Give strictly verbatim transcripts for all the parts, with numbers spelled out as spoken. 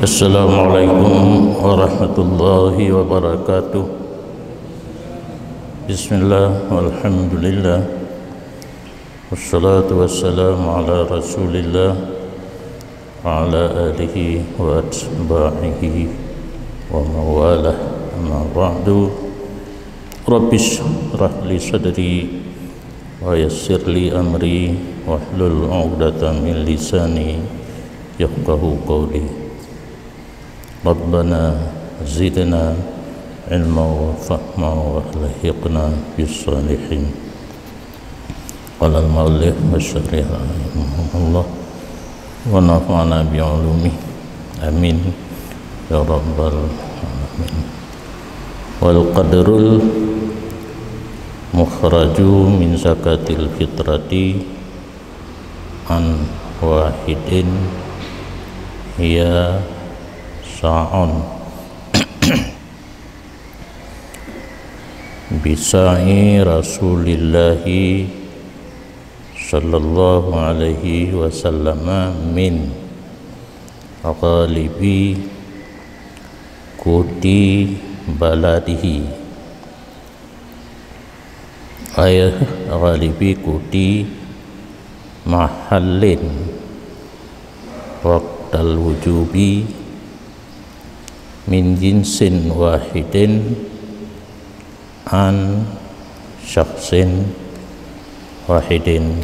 Assalamualaikum warahmatullahi wabarakatuh. Bismillah, walhamdulillah. Wassalatu wassalamu ala Rasulillah wa ala alihi wa atba'ihi wa mawalah. Amma ba'du. Rabbi shrah li sadri wa yassir li amri wahlul 'uqdatam min lisani yafqahu qawli. Rabbana zidna ilma wa fahma wa alhiqna bis salihin. Qala al-muallif wa syarih rahimahullah wa nafa'na bi ulumi. Amin ya rabbal alamin. Wal qadrul mukhraju min zakatil fitrati an wahidin hiya sa'un. Bisa'i Rasulillahi sallallahu alaihi wasallam min ghalibi quti baladihi. Ay ghalibi quti mahallin waqtal wujubi min jinsin wahidin an syakhsin wahidin.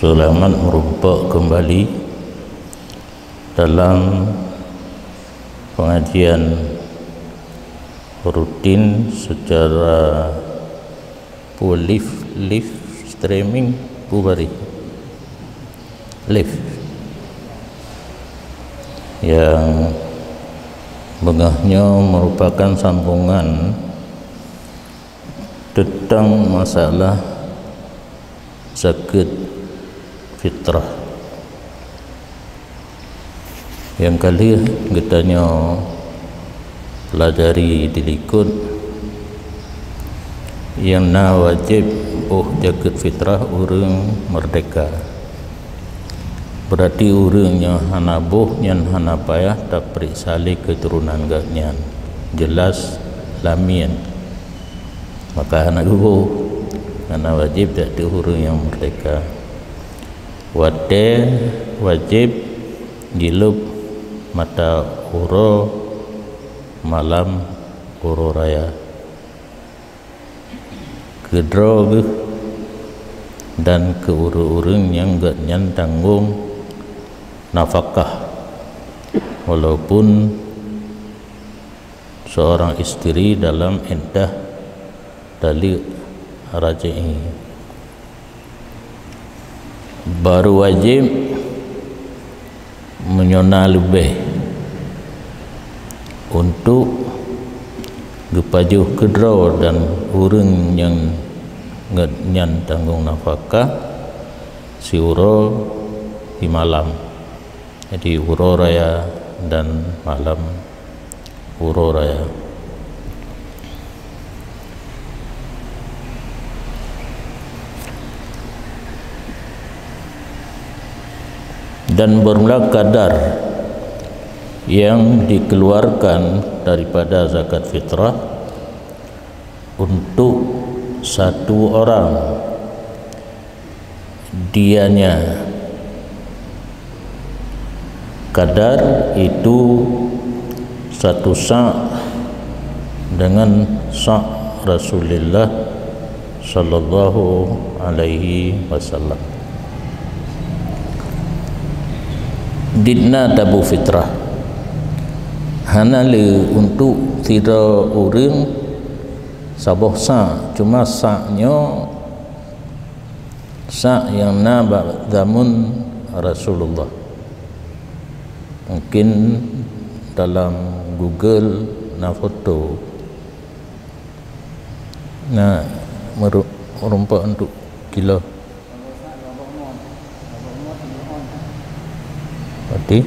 Selamat merumpok kembali dalam pengajian rutin secara live, live streaming bubari. Live. Yang beungoh nyoe merupakan sambungan tentang masalah zakat fitrah. Nyang ka lheueh geutanyoe pelajari dilikot, nyang na wajéb boh zakat fitrah ureuëng meurdehka. Beurati ureuëng nyang hana boh nyan hana payah tapeuriksa lé keuturonan geuhnyan. Jeulaih lamiet. Maka hana geuboh, hana wajéb jak teuh ureuëng nyang meurdehka. Watée wajéb jilôb mata uroe malam uroe raya. Keudroe geuh dan keu ureuëng-ureuëng nyang geuhnyan tanggong nafakah, walaupun seorang istri dalam iddah taleuek raji'i. Baru wajéb meunyoe na leubeh untuk geupajoh keudroe dan ureuëng nyang ngon nyan tanggong nafakah siuroe simalam. Jadi uroe raya dan malam uroe raya. Dan bermula kadar yang dikeluarkan daripada zakat fitrah untuk satu orang, dianya kadar itu satu sa' dengan sa' Rasulullah sallallahu alaihi wasallam. Didna tabu fitrah hana le untuk sidroe ureuëng saboh sa', cuma sa' nyoe sa' nyang na bak zamun Rasulullah. Mungkin dalam Google na foto, na meru-, meureumpok untuk kilo. Berarti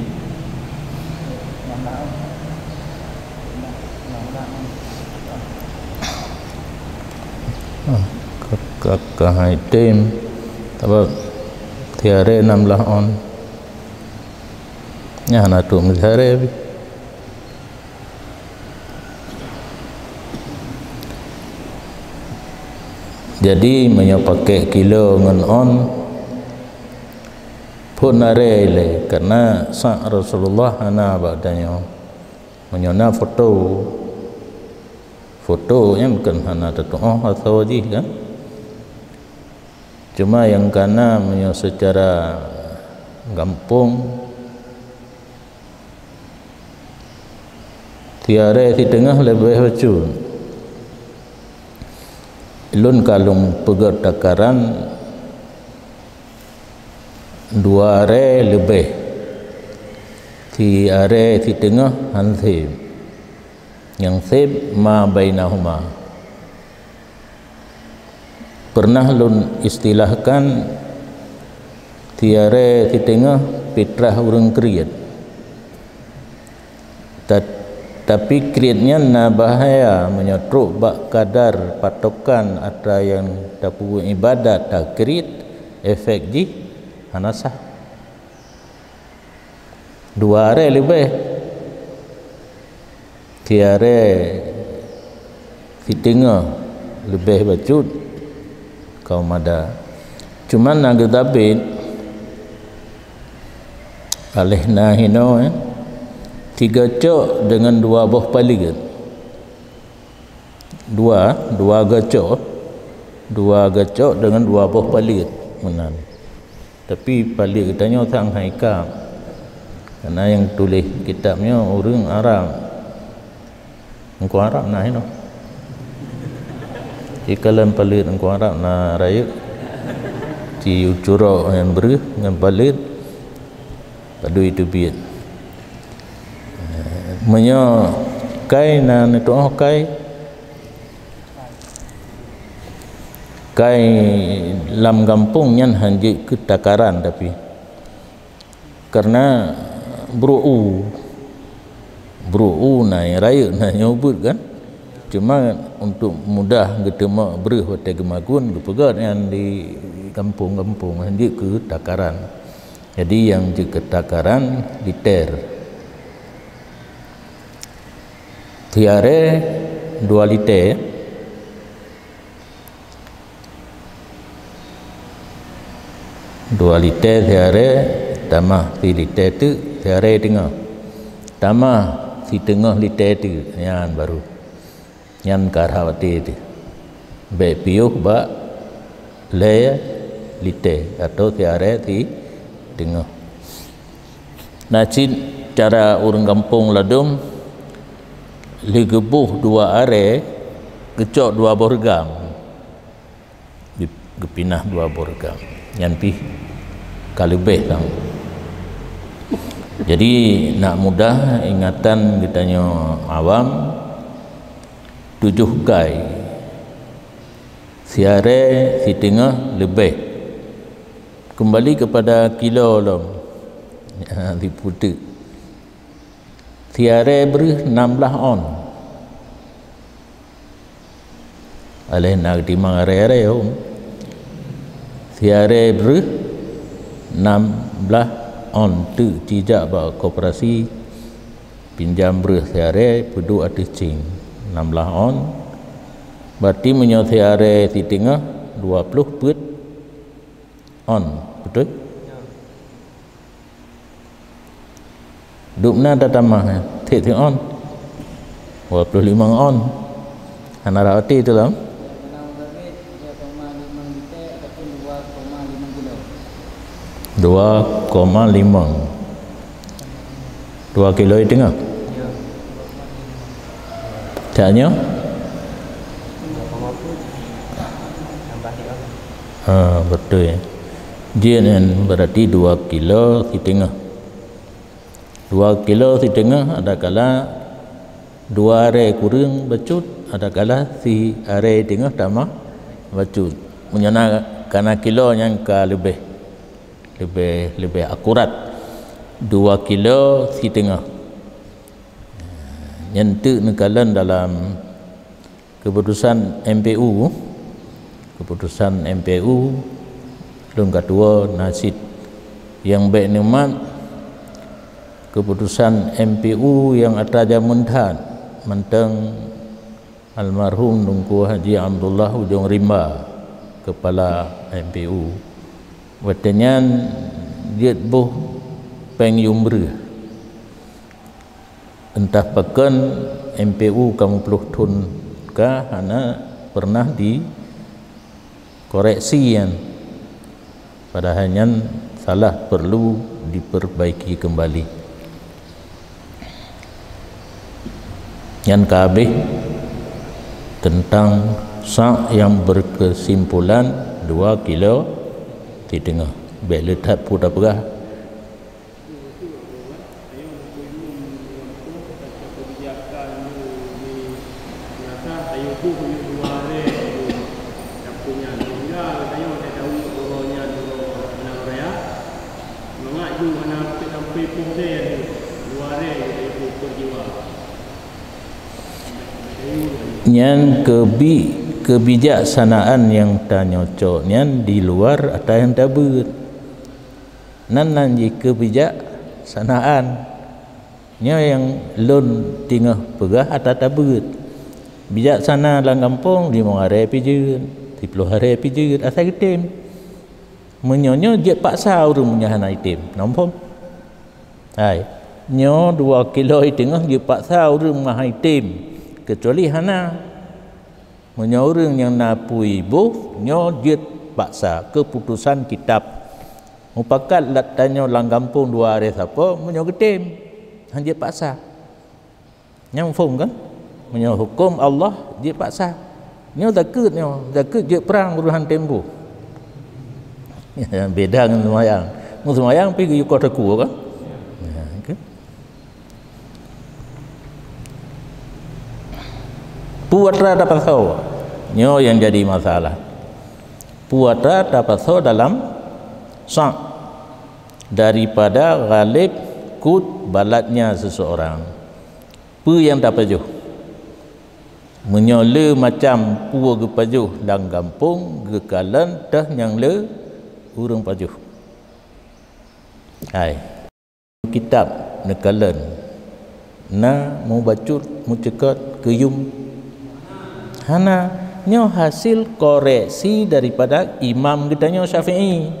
ah, ka, ka, ka hai tem. Tapi Siaré nam blah on. Nyan hana trok meusiaré pih. Jadi, meunyoe pakék kilo ngon on, phon aré ilée, karena sak Rasulullah hana bak tanyoe. Meunyoe na foto, foto nyan bukan hana tatu'oh asoe jih kan? Cuma nyang kana meunyoe seucara gampông, siaré siteungoh leubeh bacut. Lôn ka lôn peugét takaran dua aré leubeh. Siaré siteungoh han sép. Nyang sép ma bainahuma. Pernah lôn istilahkan siaré siteungoh fitrah ureuëng kriet. Ta-, tapi kriet nyan na bahaya meunyoe trok bak kadar patokan atra nyang tapeubuet iébadat takriet, efek jih hana sah. Dua aré leubeh. Siaré siteungoh leubeh bacut kaum mada. Cuman na geutabét, aléh na hinoe, eh, tiga cok deungon dua boh paleuet. Dua, dua geucok, dua geucok deungon dua boh paleuet meunan. Tapi paleuet geutanyoe sang hai ka. Karena nyang tuléh kitab nyoe ureuëng Arab. Teungku Arab na hinoe. Di kalon paleuet Teungku Arab na rayeuk. Di ucurok ngon breueh ngon paleuet padub teubiet. Meunyoe kai na neutuoh kai, kai lam gampông nyan han jeuet keu takaran tapi. Karena brôk u, brôk u na nyang rayeuk na nyang ubit kan. Cuma untuk mudah geuteumok breueh watée geumagun geupeugét nyan di gampông-gampông han jeuet keu takaran. Jadi nyang jeuet keu takaran liter. Siaré dua liter. Dua liter siaré tamah siliter teuk siaré teungoh. Tamah siteungoh liter teuk nyan baru. Nyan ka rhah watée teuh. Bék piôh bak lhée liter atau siaré siteungoh. Na cit cara ureuëng gampông ladôm, lheueh geuboh dua aré, geucok dua boh reugam. Geu-, geupinah dua boh reugam. Nyan pih ka leubeh sang. Jadi, nak mudah ingatan geutanyoe awam, tujoh kai. Siaré siteungoh leubeh. Kembali kepada kilo lom. Diputeuk. Siaré breueh nam blah on. Aléh na geutimang aré-aré hom. Siaré breueh nam blah on teuk jijak bak koperasi pinjam breueh siaré peuduek ateueh cing nam blah on. Berarti meunyoe siaré siteungoh dua ploh peuet on, beutôi? Dum na tatamah, eh, tiep-tiep on. Dua puluh lima on. Hana rhot até tu lah. Dua koma lima. Dua kilo teungoh. Caknyoe? Ha, beutôi. Jih nyan berarti dua kilo siteungoh. Dua kilo siteungoh adakala dua aré kureueng bacut, adakala si aré teungoh tamah bacut. Meunyoe na kana kilo nyan ka leubeh, leubeh, leubeh akurat. Dua kilo siteungoh. Nyan teuk neukalon dalam Keputusan M P U, keputusan M P U, lôn ka tuwoe na cit Nyang bék neumat keuputosan M P U nyang atra jameun that, mantong almarhum Teungku Haji Abdullah Ujong Rimba, keupala M P U. Watée nyan jeuet boh péng yuem breueh. Entah pakon M P U ka meuploh thon ka hana pernah dikoreksi nyan. Padahai nyan salah, perlu diperbaiki kembali. Nyan ka habéh teuntang sa' nyang beukeusimpulan dua kilo siteungoh. Bék le that peue tapeugah. Nyan keubi-, keubijaksanaan nyang tanyocok nyan di luar atra nyang tabeuet. Nan, nan jih keubijaksanaan. Nyoe nyang lôn teungoh peugah atra tabeuet. Bijaksana lam gampông limong aré pih jeuet, siplôh aré pih jeuet, asai geutem. Meunyoe nyoe jeuet paksa ureuëng meunyoe hana item, na muphom? Hai, nyoe dua kilo iteungoh jeuet paksa ureuëng meuhai tem, keucuali hana. Meunyoe ureuëng nyang na peue iboh, nyoe jeuet paksa, keuputosan kitab. Mupakat lat tanyoe lam gampông dua aré sapo, meunyoe geutem, han jeuet paksa. Nyan muphom kan? Meunyoe huköm Allah jeuet paksa. Nyoe zakeuet nyoe, zakeuet jeuet prang ureuëng han tem boh. Beda ngon seumayang. Ngon seumayang pih geuyue koh teukue kan? Ya, kan? Peue atra tapasoe? Nyoe nyang jadi masalah. Peue atra tapasoe dalam sa' daripada ghalib kut balatnya seseorang. Peue nyang tapajoh? Meunyoe le macam peue geupajoh lam gampông, geukalon teuh nyang le ureuëng pajoh. Hai. Kitab neukalon na mubacut, muceukat, keuyum? Hana. Nyoe hasil koreksi daripada imam geutanyoe Syafi'i.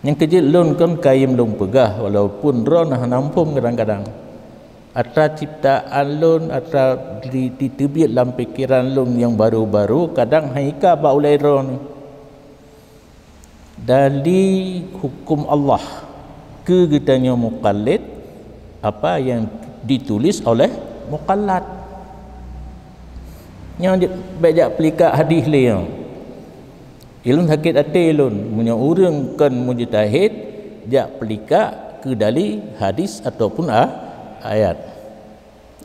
Nyang keujeuet lôn kon kayém lôn peugah, walaupun droe na hana muphom kadang-kadang. Atra ciptaan lôn, atra di, diteubiet lam pikeran lôn nyang baru-baru, kadang han ika bak ulée droe nyoe. Dari huköm Allah keu geutanyoe mukallid apa nyang ditulis oleh mukallad. Nyoe jeuet bék jak peulikak hadis lé nyoe. Ilôn sakét até lôn meunyoe ureuëng kon mujtahid jak peulikak keu dali hadis ataupun a-, ayat.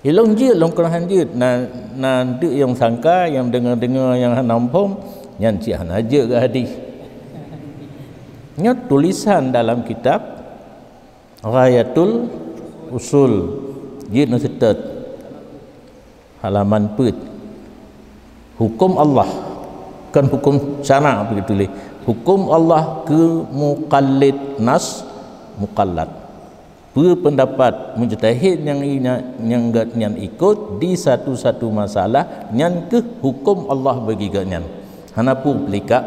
Ilôn jeuet, lôn keunong han jeuet. Na, na deuek nyang sangka, nyang deungoe-deungoe nyang hana muphom, nyan cit hana jeuet keu hadis. Nyoe tulisan dalam kitab Ghayatul Usul, jeuet neuseutôt halaman peuet. Huköm Allah, kon huköm syara' begitu lé. Huköm Allah keu mukallid nas mukallad. Peue peundapat mujtahid nyang inya-, nyang geuhnyan ikot di satu-satu masalah, nyan keuh huköm Allah bagi geuhnyan. Hana peue peulikak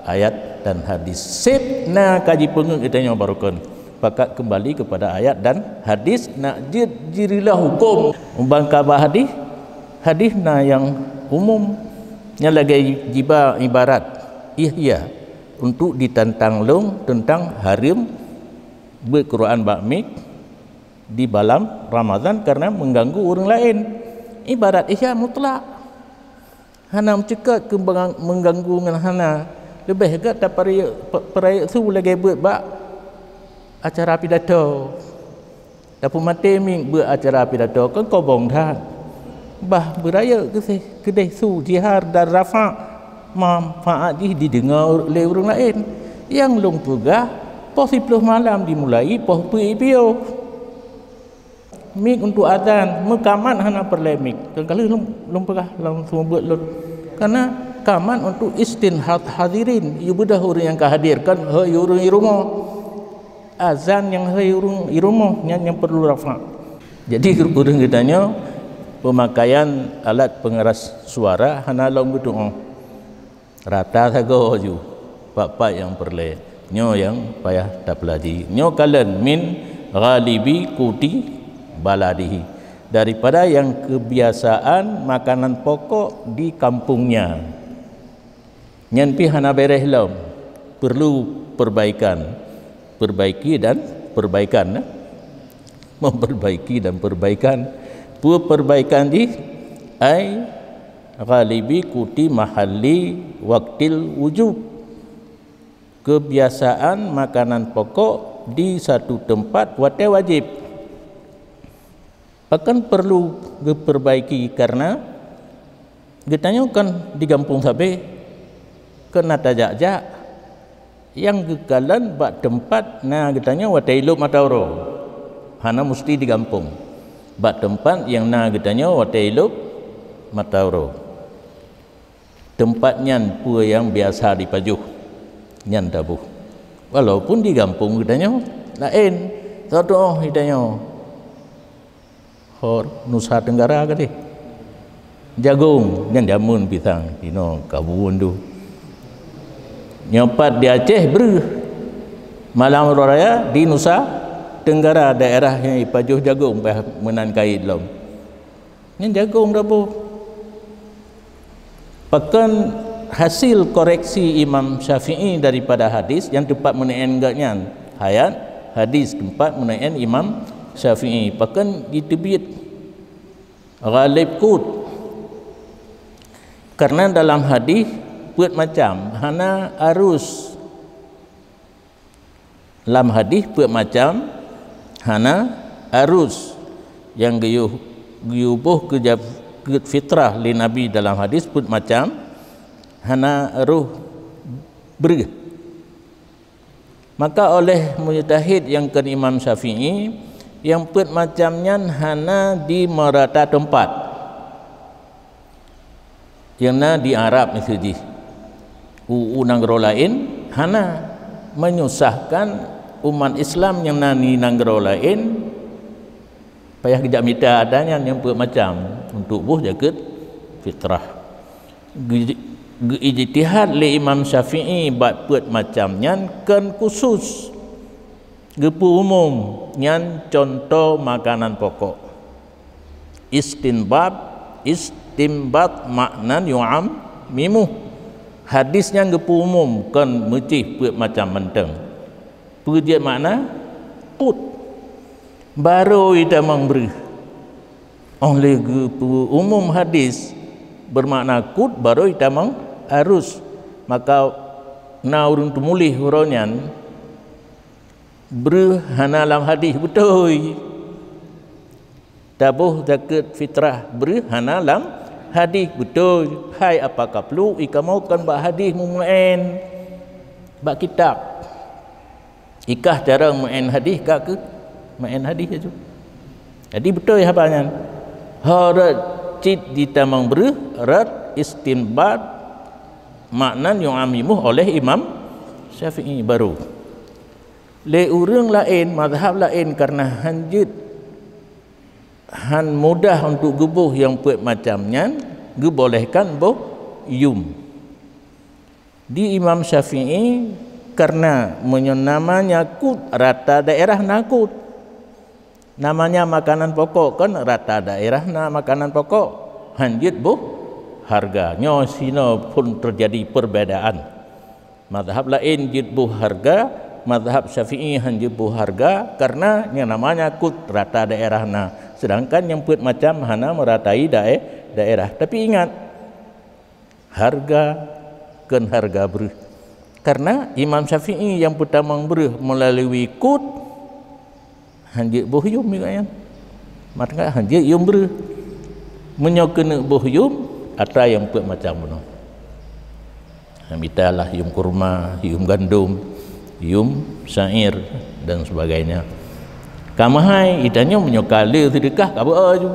ayat dan hadis. Seb na ka jipeungeut geutanyoe barokon, pakat keumbali keupada ayat dan hadis, nak jeuet jireulôh huköm. Ban ka bak hadis, hadis na nyang umum, nyang lagée jiba ibarat Ihya untuk ditantang lôn teuntang hareuem beuet Quran bak miet di balam Ramadhan karena mengganggu ureuëng laén. Ibarat Ihya mutlak. Hana meuceukat keu beungang-, mengganggu ngon hana. Leubeh gét tapeurayeuk, pe-, peurayeuk su lagée beuet bak acara pidato. Tapeumaté miet beuet acara pidato kon kobong that. Bah beurayeuk keuseh keudeh su jihar dan rafa' manfaat jih dideungoe lé ureuëng laén. Nyang lôn peugah, poh siplôh malam dimulai poh peuet piôh. Miet untuk azan, meukamat hana peureulée miet. Kan ka lheueh lôn, lôn peugah lam seumeubeuet lôn. Karena Kamat untuk istinhad hadirin, yue beudôh ureuëng nyang ka hadir, kon hei ureuëng i rumoh. Azan nyang hei ureuëng i rumoh nyan nyang perlu rafa'. Jadi ureuëng geutanyoe, pemakaian alat pengeras suara hana lom geutu'oh. Rata sagoe ju, pat-pat nyang peureulée. Nyoe nyang payah tapeulaji. Nyoe kalon min ghalibi quti baladihi, daripada yang kebiasaan makanan pokok di kampungnya. Nyan pih hana beres lom, perlu perbaikan. Perbaiki dan perbaikan, eh? Memperbaiki dan perbaikan. Peue perbaikan jih? Ai ghalibi quti mahalli waqtil wujub. Kebiasaan makanan pokok di satu tempat watée wajib. Pakon perlu geupeurbaiki, karena geutanyoe kon di gampông sabe, kon na tajak-jak. Nyang geukalon bak teumpat na geutanyoe watée ilop mata uroe, hana musti di gampông. Bak teumpat nyang na geutanyoe watée ilop mata uroe. Teumpat nyan peue nyang biasa jipajoh, nyan taboh. Walaupun di gampông geutanyoe laén, soe tu'oh geutanyoe. Ho Nusa Tenggara gadeh. Jagong, nyan jameun pisang, inoe kabun tu. Nyoe pat di Aceh breuh. Malam Uroe Raya di Nusa Tenggara, daerah nyang jipajoh jagong bah meunan kayée lom. Nyan jagong taboh. Pakon hasil koreksi Imam Syafi'i daripada hadis nyang teumpat meunan geuh nyan? Ayat hadis teumpat meunan Imam Syafi'i. Pakon jiteubiet ghalib qut? Karena dalam hadis peuet macam, hana harus. Lam hadis peuet macam, hana harus. Nyang geuyue, geuyue boh keu ja-, keu fitrah lé Nabi dalam hadis peuet macam, hana roh breuh. Maka oleh mujtahid nyang kon Imam Syafi'i, nyang peuet macam nyan hana di meurata teumpat. Nyang na di Arab miseue jih. U, u nanggroe laén hana, menyusahkan umat Islam nyang na di nanggroe laén, payah geujak mita ata nyan nyang peuet macam untuk boh zakeuet fitrah. Geu-, geuijtihad lé Imam Syafi'i bak peuet macam nyan kon khusus. Geupeu umum, nyan cuntoh makanan pokok. Istinbat, istinbat maknan yu'ammimuh. Hadis nyan geupeu umum kon meucih peuet macam mantong. Peue jeuet makna? Qut. Barô itamong breuh. Óh lheueh geupeu umum hadis beumakna qut, barô itamong harus. Maka na ureuëng teumuléh uroe nyan, breuh hana lam hadis, beutôi. Taboh zakeuet fitrah breuh hana lam hadis, beutôi. Hai apakah pluek ikamoe kon bak hadis meumeu'en bak kitab. Ikah carông meu'en hadis ka keuh meu'en hadis laju. Jadi beutôi haba nyan. Ho rot cit jitamong breuh, rot istinbat maknan yu'ammimuh oleh Imam Syafi'i barô. Lé ureuëng laén, mazhab laén, karena hán jeuet, hán mudah untuk geuboh nyang peuet macam nyan, geubolehkan boh yum. Di Imam Syafi'i, karena meunyoe namanya qut, rata daerah na qut. Namanya makanan pokok kan, rata daerah na makanan pokok. Hán jeuet boh harga. Nyoe sinoe phon teujadi perbedaan. Mazhab laén jeuet boh harga, mazhab Syafi'i hán jeuet boh harga, karena nyang namanya qut rata daerah na. Sedangkan nyang peuet macam hana meuratai dae-, daerah. Tapi ingat, harga kon harga breuh. Karena Imam Syafi'i nyang peutamong breuh meulalu qut, hán jeuet boh yum juga nyan. Maka hán jeuet yum breuh. Meunyoe keuneuk boh yum, atra nyang peuet macam bunoe. Mitalah yum kurma, yum gandom, yum syair dan sebagainya. Ka meuhai, itanyoe meunyoe ka le seudeukah ka beu ju.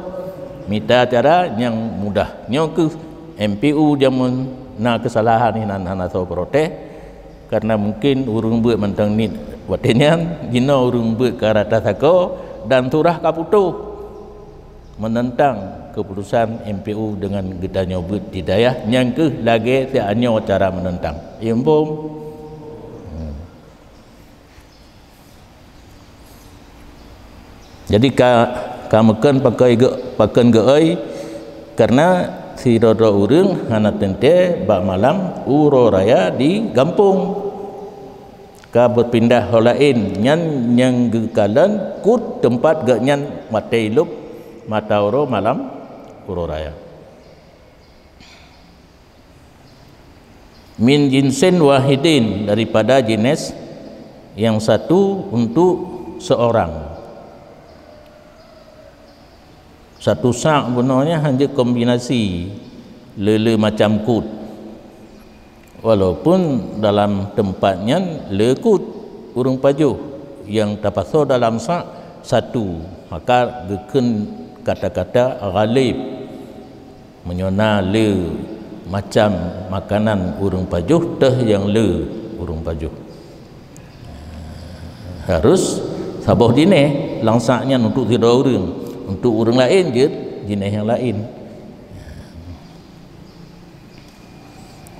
Mita cara nyang mudah. Nyoe keuh M P U jameun Na keusalahan inan hana soe protes, karena mungkin ureuëng beuet mantong niet watée nyan, jinoe ureuëng beuet ka rata sakoe dan surah ka putôh menentang keputusan M P U dengan geutanyoe beuet di dayah nyang keuh lagée sianyoe cara menentang. Iya muphom? Hmm. Jadi ka, ka meukeun pakon geu-, pakon geuôi, karena sidroe-droe ureuëng hana teuntée bak malam uroe raya di gampông. Ka beupindah ho laén, nyan nyang geukalon kut teumpat geuhnyan watée ilôb mata uroe malam uroe raya. Min jinsin wahidin, daripada jenis yang satu untuk seorang. Satu sak bunoe nyan hana jeuet kombinasi le-le macam kut. Walaupun dalam teumpat nyan le kut ureuëng pajoh nyang tapasoe dalam sak satu, maka geukheun kata-kata ghalib. Meunyoe na le macam makanan ureuëng pajoh, teuh nyang le ureuëng pajoh. Harus saboh jinéh lam sak nyan untuk sidroe ureuëng, untuk ureuëng laén jeuet jinéh nyang laén.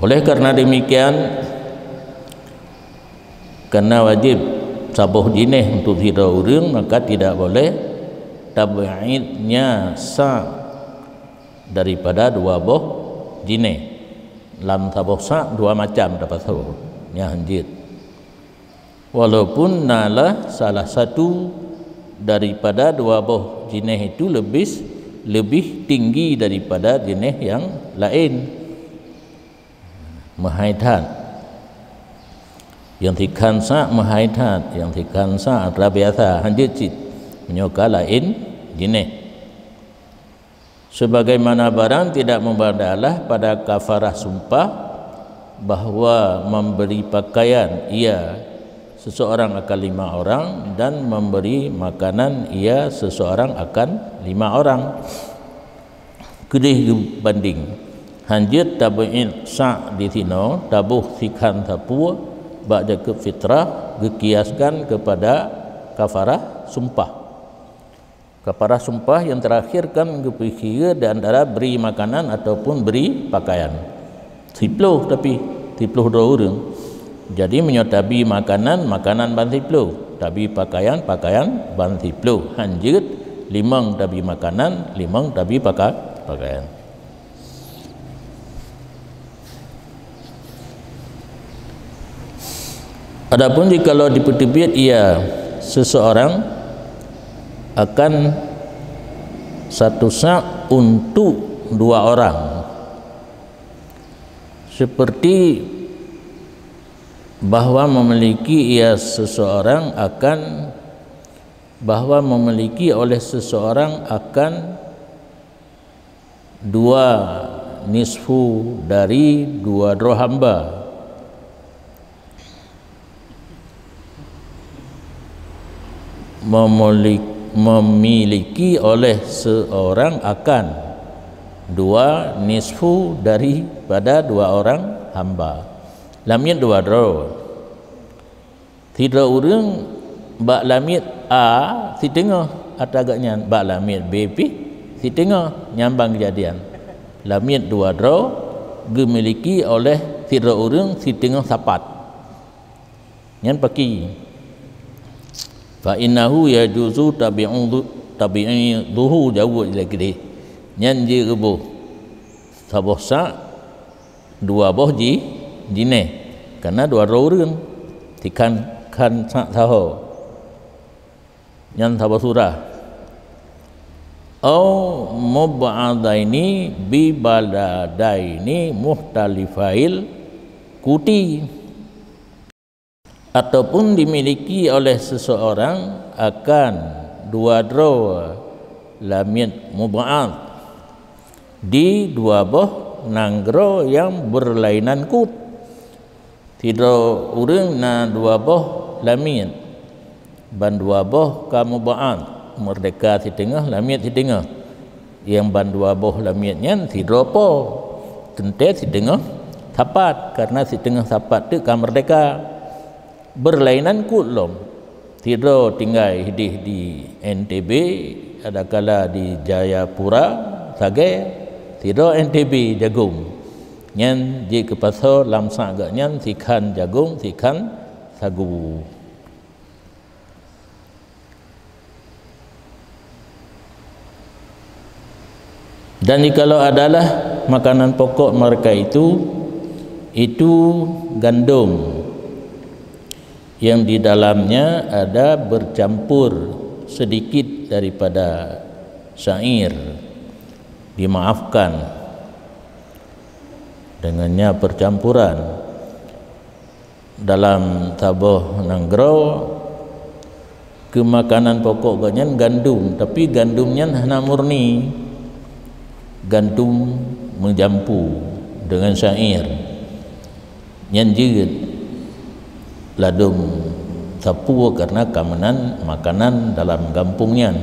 Oleh karena demikian, karena wajib saboh jinéh untuk sidroe ureuëng, maka tidak boleh tab'idnya sak daripada dua boh jinéh. Lam saboh sak dua macam tapasoe, nyan jeuet. Walaupun na lah salah satu daripada dua boh jinéh itu lebih, lebih tinggi daripada jinéh yang laén. Meuhai that. Nyang sikhan sak meuhai that, nyang sikhan sak atra biasa, hana jeuet cit. Meunyoe ka laén jinéh. Sebagaimana barang tidak membantah Allah pada kafarah sumpah bahwa memberi pakaian ia seseorang akan lima orang dan memberi makanan ia seseorang akan lima orang. Keudeh geubanding, hana jeuet tab'id sak disinoe, taboh sikhan sapeue bak jakeueb fitrah geukiaskan keupada kafarah sumpah. Kafarah sumpah nyang teurakhir kan geupeusigeue di antara bri makanan ataupun bri pakaian. Siploh tapi, siploh droe ureuëng. Jadi meunyoe tabri makanan, makanan ban siploh. Tabri pakaian, pakaian ban siploh. Hana jeuet limong tabri makanan, limong tabri paka-, pakaian. Adapun jikalau dipeuteubiet ia seseorang akan satu sak untuk dua orang, seperti bahwa memiliki ia seseorang akan, bahwa memiliki oleh seseorang akan dua nisfu dari dua droe hamba. Memili-, memiliki oleh seorang akan dua nisfu daripada dua orang hamba. Lamiet dua droe. Sidroe ureuëng bak lamiet A siteungoh atra geuhnyan, bak lamiet B pih siteungoh, nyan ban keujadian. Lamiet dua droe geumiliki oleh sidroe ureuëng siteungoh sapat. Nyan pakri. Fa innahu yajuzu tabi'u-, tabi'idhuhu jaweueb lagée nyan jeuet geuboh saboh sak dua boh ji-, jinéh, karena dua droe ureuëng, tikhan khan sak saho. Nyan saboh surah. Au mub'adaini bi baladaini muhtalifail quti. Ataupun dimiliki oleh seseorang akan dua droe lamiet mub'ad di dua boh nanggroe nyang beurlainan kut. Sidroe ureuëng na dua boh lamiet, ban dua boh ka mub'ad, meurdehka siteungoh, lamiet siteungoh. Nyang ban dua boh lamiet nyan sidroe po, teuntée siteungoh sapat, karena siteungoh sapat teuk ka meurdeka. Beurlainan kut lom. Sidroe tinggai hideh di N T B, adakala di Jayapura, sagai, sidroe N T B jagong. Nyan jikeupasoe lam sak geuh nyan sikhan jagong, sikhan sagu. Dan jikalau adalah makanan pokok mereka itu, itu gandum yang di dalamnya ada bercampur sedikit daripada syair, dimaafkan dengannya percampuran. Dalam saboh nanggroe, keu makanan pokok geuh nyan gandum, tapi gandum nyan hana murni. Gandum meujampu deungon syair. Nyan jeuet ladôm sapeue, karena ka meunan makanan dalam gampông nyan.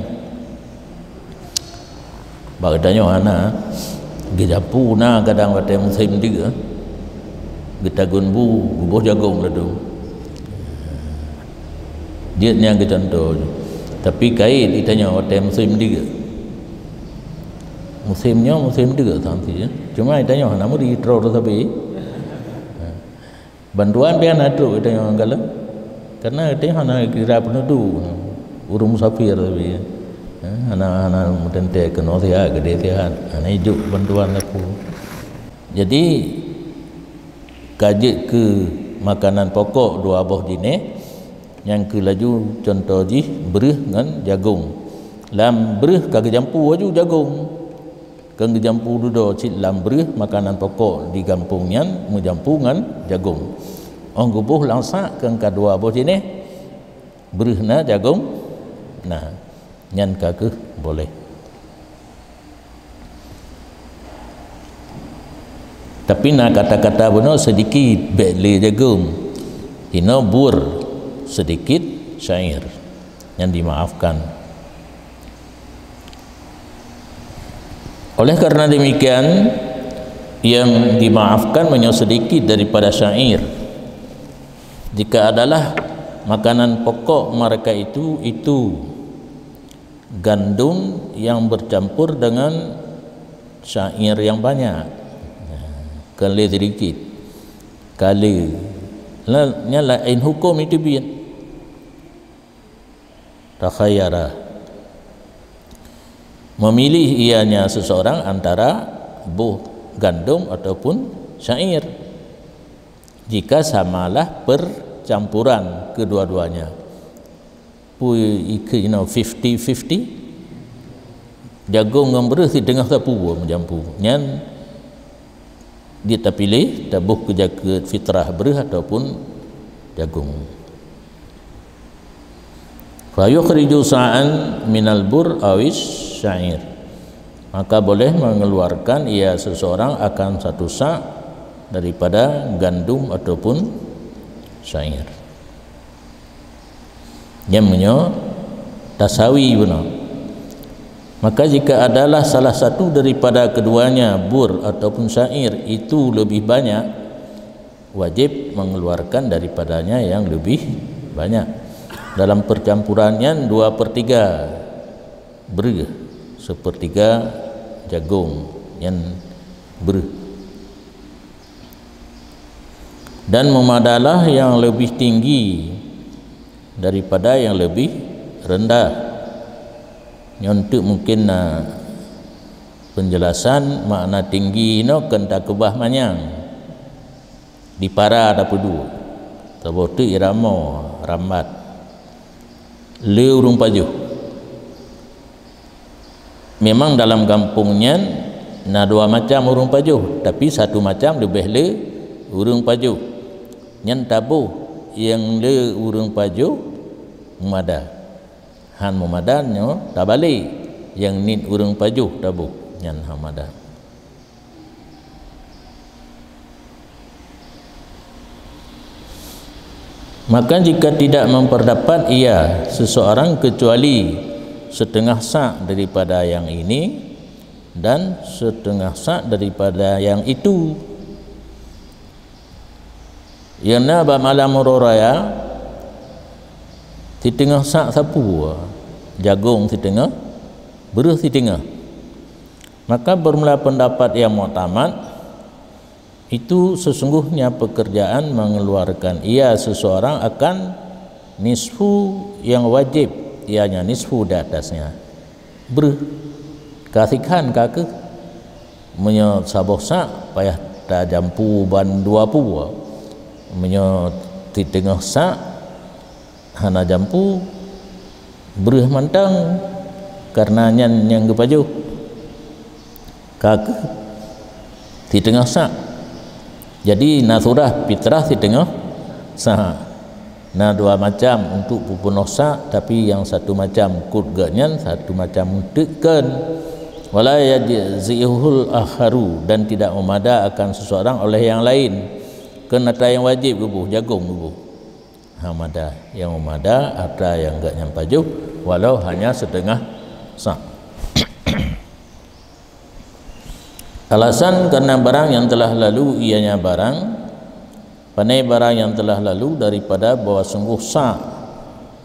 Bak geutanyoe hana, geujampu na kadang watèe musém deuk, geutagun bu, geuboh jagong ladôm. Jeuet nyan keu cuntoh. Tapi kayèe geutanyoe watèe musém deuk. Musém nyoe musém deuk, santi, ya. Cuma geutanyoe hana meuri, troh sabe. Bantuan pih hana trok geutanyoe galak. Karena geutanyoe hana kira peunuduk, ureueng musafir sabe. Eh, hana, hana meuteuntèe keunoe sihat, keudeh sihat. Hana ijok bantuan lakoe. Jadi, ka jeuet keu makanan pokok dua boh jinéh, nyang keu laju cuntoh jih breuh ngon jagong. Lam breuh ka geujampu laju jagong. Keu geujampu dudoe cit lam breuh makanan pokok di gampông nyan meujampu ngon jagong. Óh geuboh lam sak keu ka dua boh jinéh, breuh na, jagong na, nyan ka keuh boleh. Tapi na kata-kata bunoe sedikit, bèk lé jagong. Inoe bur, sedikit syair. Nyan dimaafkan. Oleh karena demikian, yang dimaafkan meunyoe sedikit daripada syair, jika adalah makanan pokok mereka itu, itu gandum yang bercampur dengan syair yang banyak. Kon lé sedikit. Ka lé. Nyan laén huköm itu biet. Takhayyara. Memilih ianya seseorang antara boh gandum ataupun syair. Jika samalah percampuran kedua-duanya. Peue ikheun inoe fifty fifty? Jagong ngon breuh siteungoh sapeue meujampu. Nyan jeuet tapiléh, taboh keu zakeuet fitrah breuh ataupun jagong. Fa yukhriju sa'an minal bur awis sya'ir. Maka boleh mengeluarkan ia seseorang akan satu sa' daripada gandum ataupun syair. Nyan meunyoe tasawi bunoe. Maka jika adalah salah satu daripada keduanya, bur ataupun syair, itu lebih banyak, wajib mengeluarkan daripadanya yang lebih banyak. Dalam percampuran nyan dua per tiga breuh, sepertiga jagong nyan breuh. Dan memadalah yang lebih tinggi daripada yang lebih rendah. Nyoe teuk mungkin na penjelasan makna tinggi nyoe kon takeubah manyang. Dipara tapeuduek. Saboh teuk irama rambat. Le ureuëng pajoh. Memang dalam gampông nyan na dua macam ureuëng pajoh, tapi satu macam leubeh le ureuëng pajoh. Nyan taboh nyang le ureuëng pajoh meumada. Han meumada nyoe tabalek, nyang niet ureuëng pajoh taboh, nyan han meumada. Maka jika tidak memperdapat ia seseorang kecuali setengah sa' daripada yang ini dan setengah sa' daripada yang itu, Nyang na bak malam uroe raya, siteungoh sak sapeue, jagong siteungoh, breuh siteungoh. Maka, beurmula peundapat nyang muktamad, itu sesungguhnya pekerjaan mengeluarkan ia seseorang akan nisfu yang wajib, ianya nisfu di atasnya. Breuh, ka sikhan ka keuh. Meunyoe saboh sak, payah tajampu ban dua pue. Meunyoe siteungoh sak, hana jampu, breuh mantong, kareuna nyan nyang geupajoh. Ka keuh siteungoh sak. Jadi, na surah fitrah siteungoh sak. Na dua macam untuk peupunoh sak, tapi nyang satu macam kut geuh nyan, satu macam teuk kheun. Wala yajzi'uhul akharu, dan tidak meumada akan seseorang oleh yang lain. Kheun atra nyang wajéb geuboh, jagong geuboh. Ha, mada. Nyang meumada atra nyang geuh nyan pajoh, walau hanya siteungoh sak. Alasan, karena barang yang telah lalu ianya barang, pane barang yang telah lalu daripada bahwa sungguh sak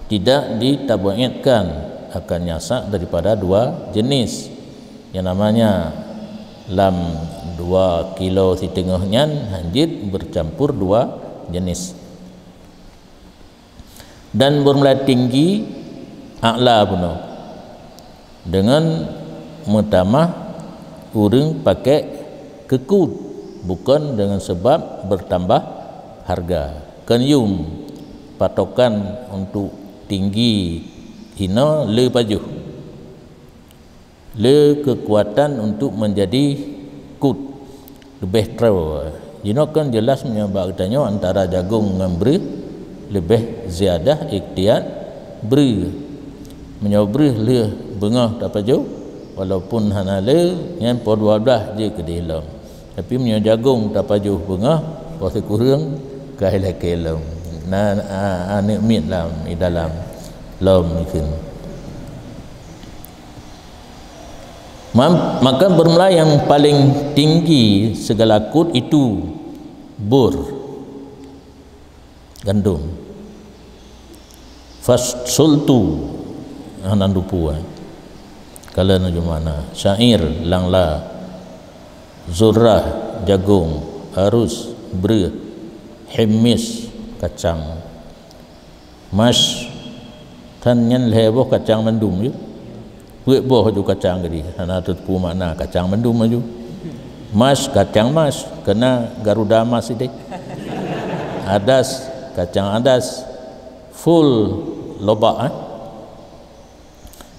tidak ditabiatkan akannya sak daripada dua jenis. Yang namanya lam dua kilo siteungoh nyan hanjeuet bercampur dua jenis. Dan beurmula tinggi a'la bunoe deungon meutamah ureuëng pakék keu kut, bukon deungon sabab beurtambah hareuga. Kheun yum, patokan untuk tinggi hinoe le pajoh. Le keukuatan untuk meunjadi kut leubeh troe. Jinoe kan jeulaih meunyoe bak geutanyoe antara jagong ngon breuh leubeh ziadah ikhtiat breuh. Meunyoe breuh lheueh beungoh tapajoh, walaupun hana le, nyan poh dua blaih jeuet keudeh lom. Tapi meunyoe jagong tapajoh beungoh, poh sikureueng ka ilakée lom. Na, a, aneuëk miet lam, i dalam lom ikheun. Mam-, maka beurmula yang paling tinggi segala kut itu bur gandum. Fasultu, hana dupu, eh. Kala na jumana, syair, langla, zurrah, jagong, arus, breuh, himis, kacang. Mas, tan nyan lhée boh kacang mandum ju. Peuet boh ju kacang gadi, hana teupeue makna kacang mandum ju. Mas, kacang mas, kena Garuda Mas ideh. Adas, kacang adas, full lobak, eh.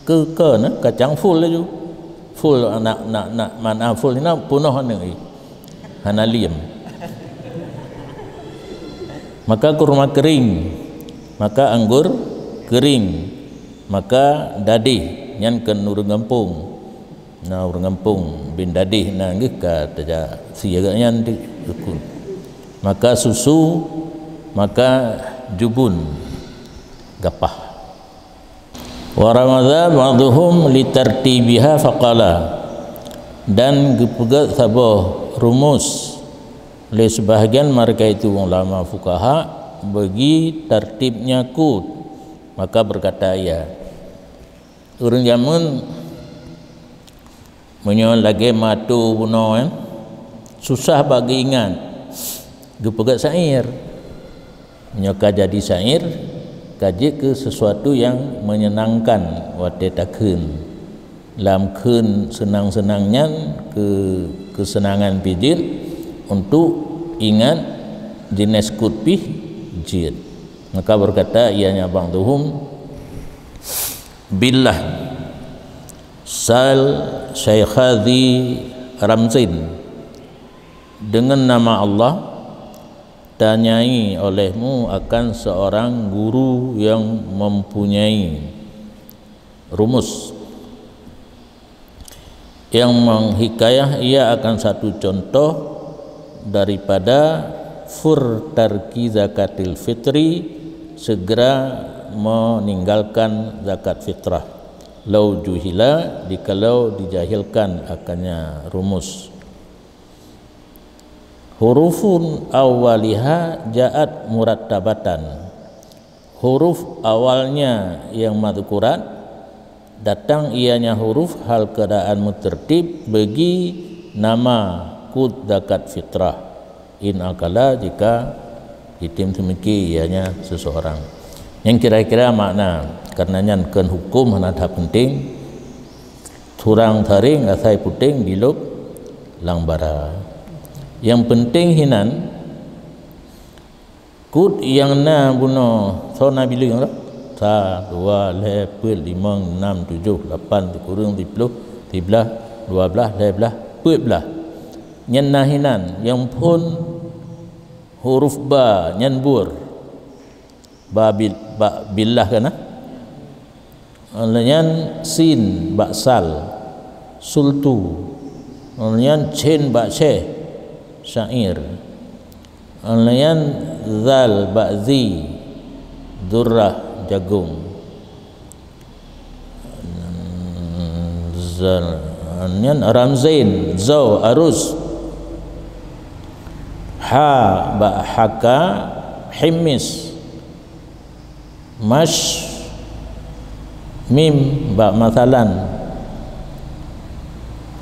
Keu, keu na kacang full laju. Full, nak, nak, nak mana full na punoh aneuk i. Hana liem. Maka kurma kering, maka anggur kering, maka dadih, nyan keu ureuëng gampông. Na ureuëng gampông bin dadih na geuh ka tajak sie geuh nyan di dukun. Maka susu, maka jubun gapah. Wa ramaza ba'duhum litartibiha faqala, dan geupeugét saboh rumus lé sebahagian mereka itu ulama fukaha bagi tartibnya kut, maka berkata ia, ureuëng jameun meunyoe lagée mato bunoe, susah bak geuingat, geupeugét syair. Meunyoe ka jadi syair, ka jeuet keu sesuatu nyang menyenangkan watée takheun. Lam kheun seunang-seunang nyan keu keuseunangan pih jeuet, untuk ingat jeunesse kut pih jeuet. Maka berkata ianya ba'duhum, billah, sal syaikha dzi ramzin, dengan nama Allah, tanyai olehmu akan seorang guru yang mempunyai rumus, yang menghikayah ia akan satu contoh daripada fur tarki zakatil fitri, segera meninggalkan zakat fitrah, lau juhila, dikalau dijahilkan akannya rumus. Hurufun awwaliha ja'at murattabatan. Huruf awalnya yang madhkurat, datang ianya huruf hal keadaan mutertib bagi nama qut zakat fitrah. In akala, jika item seumiki ianya seseorang. Nyang kira-kira makna, karena nyan kon hukum hana that penting, surang saring asai puténg dilop lam bara. Nyang penting hinan, qut nyang na bunoe soe na bileung lah. Sa, dua, lhée, peuet, limong, nam, tujoh, lapan, sikureueng, siploh, siblaih, dua blaih, lhée blaih, peuet blaih. Nyan na hinan, nyang phon huruf ba nyan buet. Ba bil-, ba billah kan, ah? Nyan sin bak sal, sultu. Nyan chin bak syeh, syair. Nyan zal bak zi, durrah, jagung. Zal, nyan ramzain, zau, aruz. Ha bak haka, himis. Mash, mim bak masalan,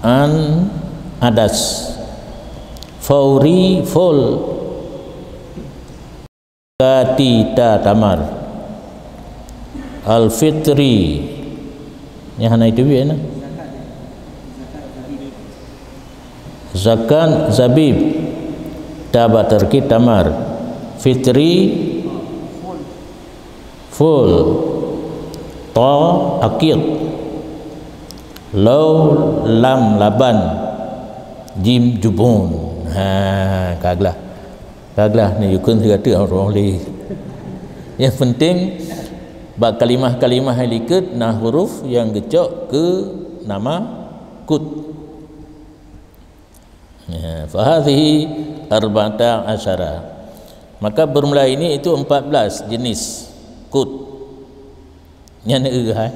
an, adas, fauri, ful, kati, ta, tamar, al-fitri, nyang hana itu biasa. Zakat zabib, ta bak tarkib tamar, fitri ful, ta aqiq, lau lam laban, jim jubun. Ha, ka glah. Ka glah ni yukun sigateuk ureuëng lé. Yang penting bak kalimah-kalimah yang likot na huruf yang geucok keu nama qut. Ya, fahadhihi arba'ata asyara. Maka bermula ini itu empat belas jenis qut. Nyan eu hai.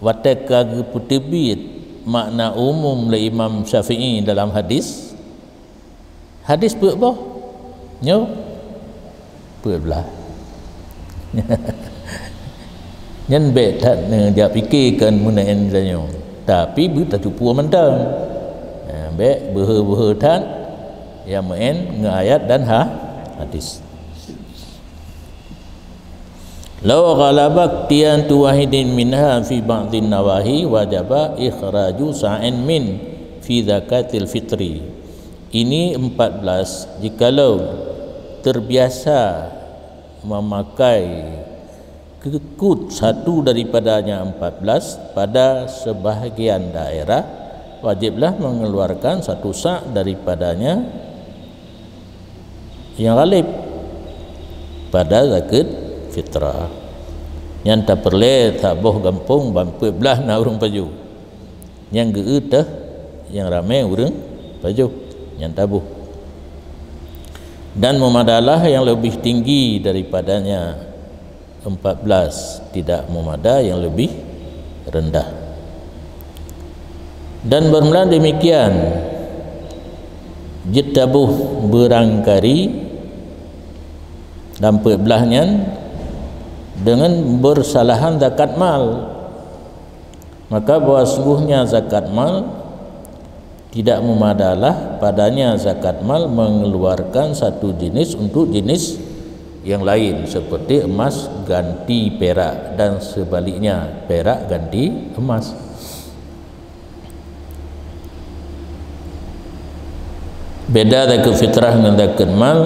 Watée ka geupeuteubiet makna umum lé Imam Syafi'i dalam hadis, hadis peuet boh? Nyoe peuet blaih. Nyan bék that neujak pike keu meuneuen tanyoe, tapi beutatupeue mantong. Ha, bék beuhe-beuhe that nyang meu'en ngon ayat dan ha-, hadis. Lau ghalaba iqtiyatu wahidin minha fi ba'dhin nawahi wajaba ikhraju sa'in min fi zakatil fitri. Ini empat belas, jikalau terbiasa memakai qut satu daripadanya empat belas pada sebahagian daerah, wajiblah mengeluarkan satu sa' daripadanya yang ghalib pada zakat fitrah. Nyan tapeureulée saboh gampông ban peuet blaih na ureuëng pajoh. Nyang geu-eu teuh nyang ramé ureuëng pajoh, nyan taboh. Dan memadalah yang lebih tinggi daripadanya empat belas, tidak memada yang lebih rendah. Dan bermula demikian, jeuet taboh beurangkari lam peuet blaih nyan deungon beusalahan zakat mal. Maka bahwa sungguhnya zakat mal tidak memadalah padanya zakat mal mengeluarkan satu jenis untuk jenis yang lain, seperti emas ganti perak dan sebaliknya, perak ganti emas. Beda zakat fitrah ngon zakat mal.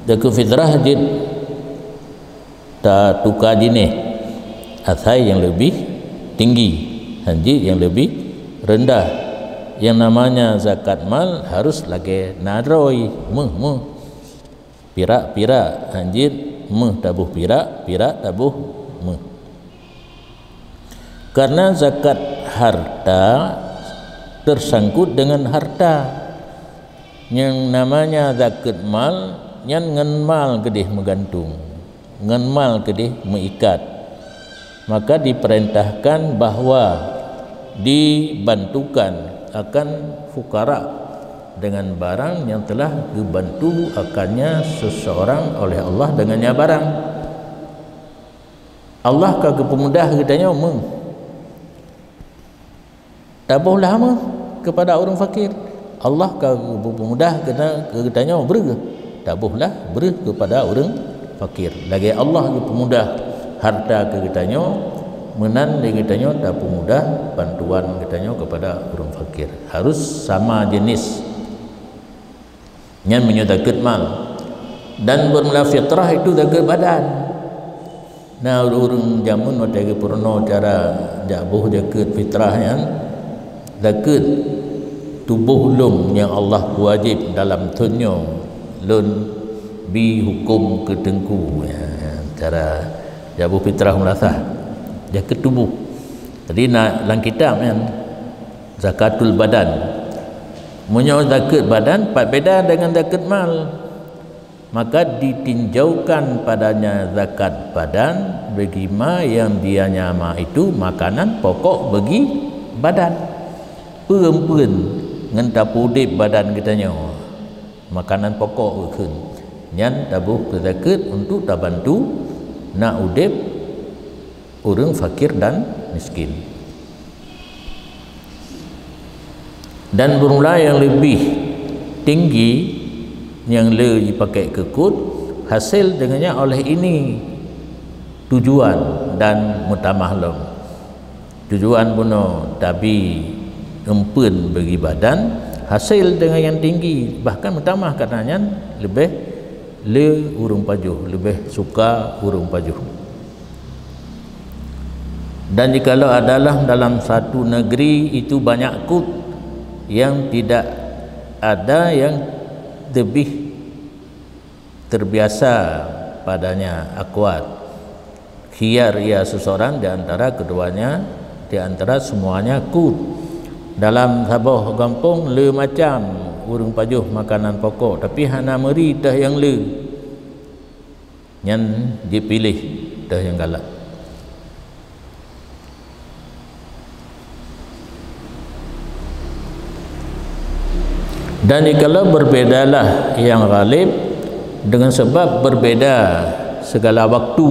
Zakat fitrah jeuet tatuka jinéh, asai nyang leubeh tinggi, hanjeuet nyang leubeh reundah. Nyang namanya zakat mal harus lagée na droe, méuh-méuh, pirak-pirak, hanjeuet méuh taboh pirak, pirak taboh méuh. Karena zakat harta tersangkut dengan harta. Nyang namanya zakat mal, nyan ngon mal keudeh meugantung, ngon mal keudeh meuikat. Maka diperintahkan bahwa dibantukan akan fukara dengan barang nyang telah geubantu akannya seseorang oleh Allah dengannya barang. Allah ka geupeumudah geutanyoe meuh. Taboh lah meuh keupada ureuëng fakir. Allah ka geupeumudah geuta-, geutanyoe breuh. Taboh lah breuh keupada ureuëng fakir. Lagée Allah geupeumudah hareuta keu geutanyoe, meunan lé geutanyoe tapeumudah bantuan geutanyoe keupada ureuëng fakir. Harus sama jenis. Nyan meunyoe zakeuet mal. Dan beurmula fitrah itu zakeuet badan. Na ureuëng jameun watée geupeurunoe cara jak boh zakeuet fitrah nyan, zakeuet tuboh lôn nyang Allah wajéb dalam thon nyoe, lôn bi huköm keu teungku. Ya, cara jak boh fitrah meulasah, zakeuet tuboh. Jadi na lam kitab nyan, zakatul badan. Meunyoe zakeuet badan, pat beda dengan zakeuet mal. Maka ditinjaukan padanya zakat badan, bagi ma yang dianya ma itu makanan pokok bagi badan. Peue-peue ngon tapeudeb badan geutanyoe, makanan pokok geukheun. Nyan taboh keu zakeuet untuk tabantu na udeb ureuëng fakir dan miskin. Dan beurmula nyang leubeh tinggi nyang le jipakai keu kut, hasé deungon nyan oleh ini tujuan dan meutamah lom. Tujuan bunoe tabi eumpeuen bagi badan, hasé deungon nyang tinggi, bahkan meutamah karena nyan leubeh le ureuëng pajoh, leubeh suka ureuëng pajoh. Dan jikalau adalah dalam satu negeri itu banyak kut yang tidak ada yang lebih terbiasa padanya akwat, khiyar ia seseorang di antara keduanya, di antara semuanya kut. Dalam saboh gampông le macam ureuëng pajoh makanan pokok, tapi hana meuri teuh nyang le. Nyan jipiléh teuh nyang galak. Dan jikalau beurbedalah nyang ghalib deungon sabab beurbeda sigala waktu,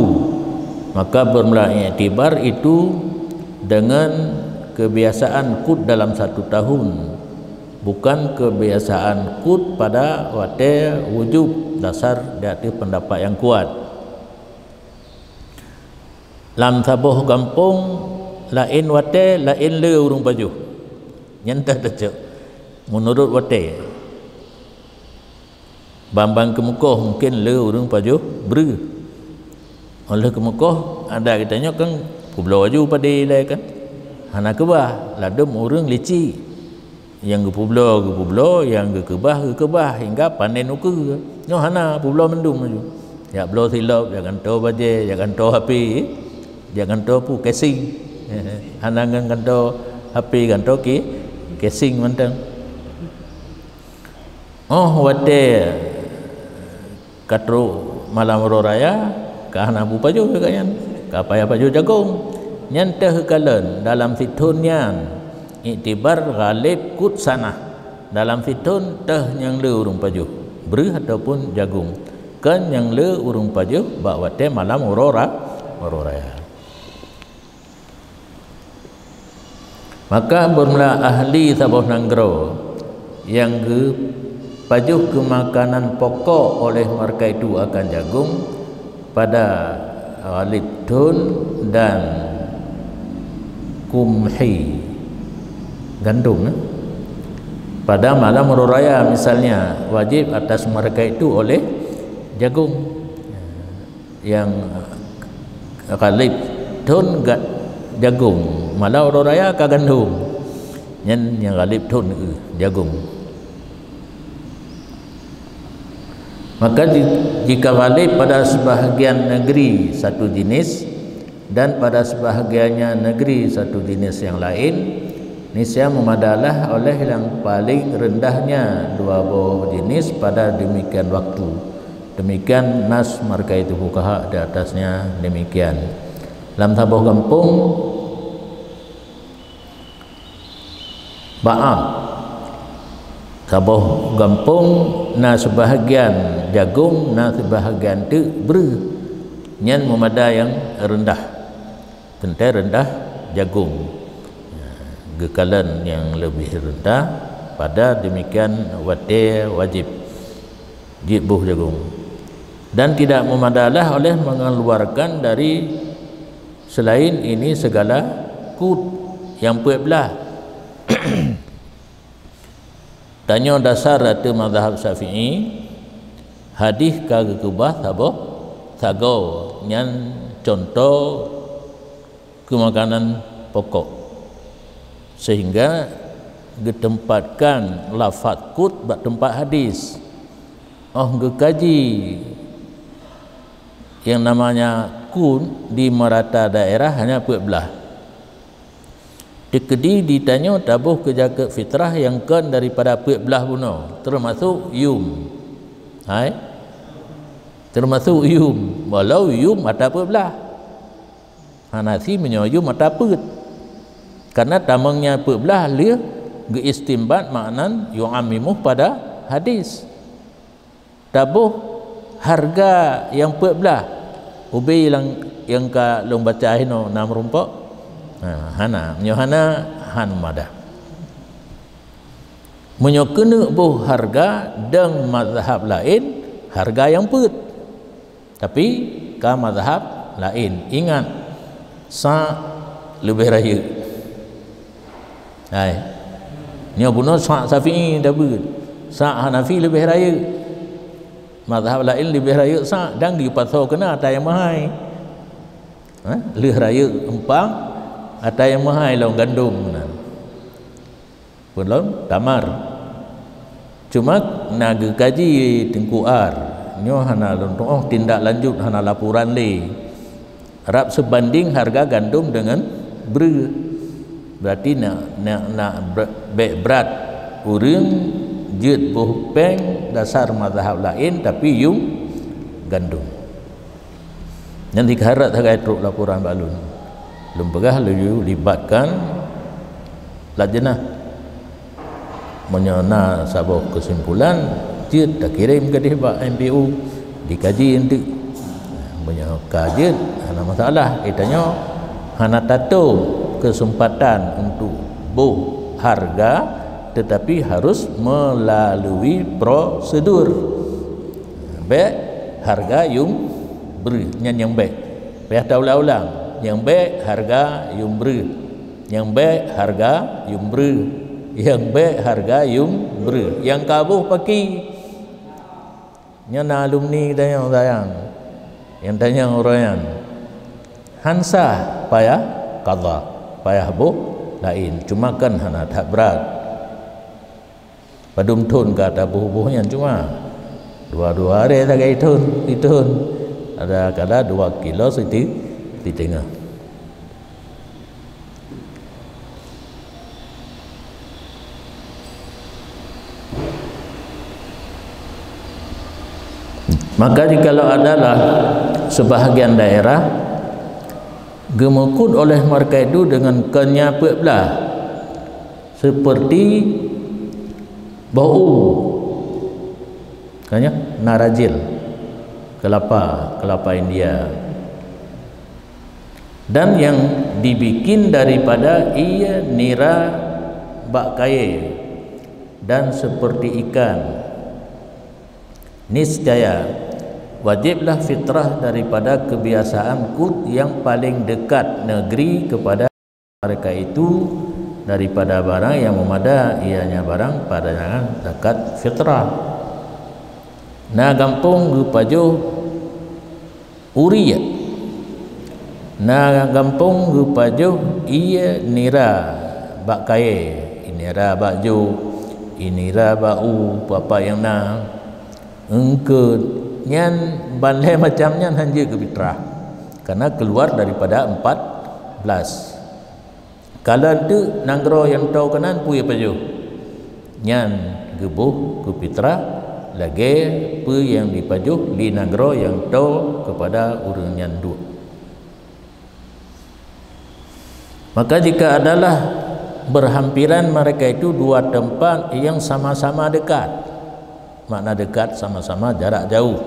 maka beurmula iktibar itu deungon keubiasaan kut dalam satu tahun, bukan keubiasaan kut pada watée wujub dasar di ateueh peundapat nyang kuat. Lam saboh gampông laén watée laén le ureuëng pajoh. Nyan teuh teucok meunurot watée. Ban-ban keumeukoh mungken le ureuëng pajoh breuh. Óh lheueh keumeukoh, adat geutanyoe kan peubloe laju padé ilée kan. Hana keubah, ladôm ureuëng licik. Nyang geupeubloe, geupeubloe, nyang geukeubah, geukeubah, hingga panen ukeue. Nyoe hana, peubloe mandum laju. Jak bloe silop, jak gantoe bajée, jak gantoe H P, jak gantoe peue, casing. Hana ngon gantoe H P, gantoe ke-, casing mantong. Óh watée ka trok malam uroe raya, ka hana bu pajoh keu nyan, ka payah pajoh jagong. Nyan teuh kalon dalam sithon nyan, iktibar ghalib kut sanah. Dalam sithon teuh nyang le ureuëng pajoh, breuh ataupun jagong. Kon nyang le ureuëng pajoh bak watée malam uroe ra-, uroe raya. Maka beurmula ahli saboh nanggroe nyang geupajoh keu makanan pokok oleh mereka itu akan jagong pada ghalib thon dan kumhi, gandum, eh? Pada malam uroe raya misalnya, wajib atas mereka itu oleh jagong. Nyang ghalib thon ga-, jagong, malam uroe raya ka gandum. Nyan nyang ghalib thon, eh, jagong. Maka ji-, jika ghalib pada sebahagian negeri satu jenis dan pada sebahagiannya negeri satu jenis yang lain, niscaya memadalah oleh yang paling rendahnya dua boh jenis pada demikian waktu. Demikian nas marka itu fukaha di atasnya demikian. Lam saboh gampông, ba'am. Saboh gampông na seubahagian jagông, na seubahagian teuk breuh. Nyan meumada nyang reundah. Teuntée reundah jagông. Geukalon nyang leubeh reundah, pada demikian watée wajéb jeuet boh jagông. Dan tidak memadalah oleh mengeluarkan dari selain ini segala kut nyang peuet blaih. Tanyoe dasar ateueh mazhab Syafi'i, hadis ka geukeubah saboh sagoe, nyan cuntoh keu makanan pokok, sehingga geuteumpatkan lafaz kut bak teumpat hadis. Óh geukaji nyang namanya kut di meurata daerah hanya peuet blaih. Teukeudi di tanyoe taboh keu zakeuet fitrah nyang kon daripada peuet blaih bunoe, teumasok yum. Hai? Teumasok yum, walau yum ata peuet blaih. Hana si meunyoe yum ata peuet. Karena tamong nyang peuet blaih lheueh geuistimbat makna yu'ammimuh pada hadis. Taboh hareuga nyang peuet blaih ubé nyang, nyang ka lôn baca hinoe na meurumpok? Ha, hana. Meunyoe hana, han meumada. Meunyoe keuneuk boh hareuga deungon mazhab laén, hareuga nyang peuet. Tapi ka mazhab laén. Ingat, sa' leubeh rayeuk. Hai. Nyoe bunoe sa' Syafi'i tabeuet. Sa' Hanafi leubeh rayeuk. Mazhab laén leubeh rayeuk sa' dan geupasoe keunan ata nyang meuhai. Ha? Lheueh rayeuk eumpang, ata nyang meuhai lom gandom keunan. Peulom tamar. Cuma na geukaji Teungku Ar, nyoe hana lôn tu'oh tindak lanjut, hana laporan lé. Rab seubandéng hareuga gandom deungon breueh. Berarti na, na, na br-, bék brat ureuëng jeuet boh péng dasar mazhab laén tapi yum gandom. Nyan dikeuharap sagai trok laporan bak lôn. Lôn peugah laju libatkan lajnah. Meunyoe na saboh keusimpulan, jeuet takirém keudeh bak M P U, dikaji eunteuk. Meunyoe ka jeuet, hana masalah. Geutanyoe hana tatôm keuseumpatan untuk boh hareuga, teutapi harus meulalui prosedur. Bék hareuga yum breueh, nyan nyang bék. Payah taulang-ulang, nyang bék hareuga yum breueh. Nyang bék hareuga yum breueh. Nyang bék hareuga yum breueh. Nyang ka boh paki. Nyan na alumni geutanyoe sayang. Nyang tanyong uroe nyan. Han sah payah qadha, payah boh laén. Cuma kan hana that brat. Padum thon ka taboh-boh nyan cuma dua-dua hari sagai thon, sithon. Ada kala dua kilo siti-, siteungoh. Maka jikalau adalah sebahagian daerah geumeukeut oleh mereka itu dengan kenya peuet blaih, seperti boh u, kan ya, narajil, kelapa, kelapa India, dan yang dibikin daripada ie nira bak kayée, dan seperti ikan, niscaya wajiblah fitrah daripada kebiasaan kut yang paling dekat negeri kepada mereka itu daripada barang yang meumada, ianya barang padangan zakat fitrah. Na gampông geupajoh uriek, na gampông geupajoh ie nira bak kayée, ie nira bak jôk, ie nira bak u, peue-peue nyang na, eungkeut, nyan ban lhée macam nyan han jeuet keu fitrah, karena keluar daripada empat belas. Kalon teuk nanggroe nyang toe keunan peue pajoh, nyan geuboh keu fitrah lagée peue nyang jipajoh lé nanggroe nyang toe keupada ureuëng nyan duek. Maka jika adalah Berhampiran mereka itu dua tempat yang sama-sama dekat. Makna dekat, sama-sama jarak jauh.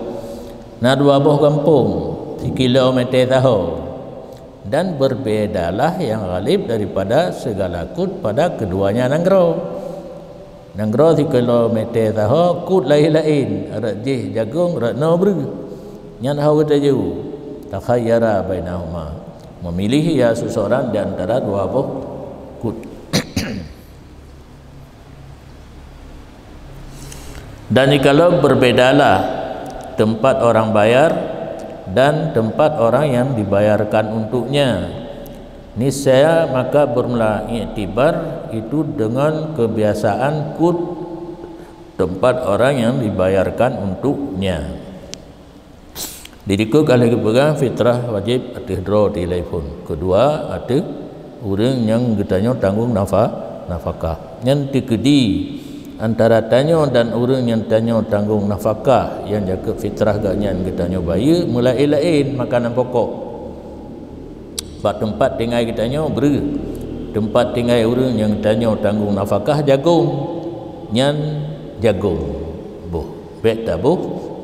Na dua boh gampông, sikilometer sahoe. Dan berbedalah yang ghalib daripada segala kut pada keduanya nanggroe. Nanggroe sikilometer sahoe, kut laén-laén, rot jih jagong, rot noe breuh. Nyan ho geutaju, takhayyara bainahuma. Memilih ia seseorang di antara dua boh kut. Dan jikalau berbedalah tempat orang bayar dan tempat orang yang dibayarkan untuknya, niscaya maka bermula iktibar itu dengan kebiasaan kut tempat orang yang dibayarkan untuknya. Di dikeue ka lheueh geupeugah fitrah wajéb ateueh droe teuh ilai phon. Keudua, ateueh ureuëng nyang geutanyoe tanggong nafa-, nafakah. Nyan teukeudi antara tanyoe dan ureuëng nyang tanyoe tanggong nafakah nyang jakeuet fitrah geuh nyan geutanyoe bayeue meulaén-laén makanan pokok. Bak teumpat tinggai geutanyoe breuh, teumpat tinggai ureuëng nyang tanyoe tanggong nafakah jagong, nyan jagong boh. Bék taboh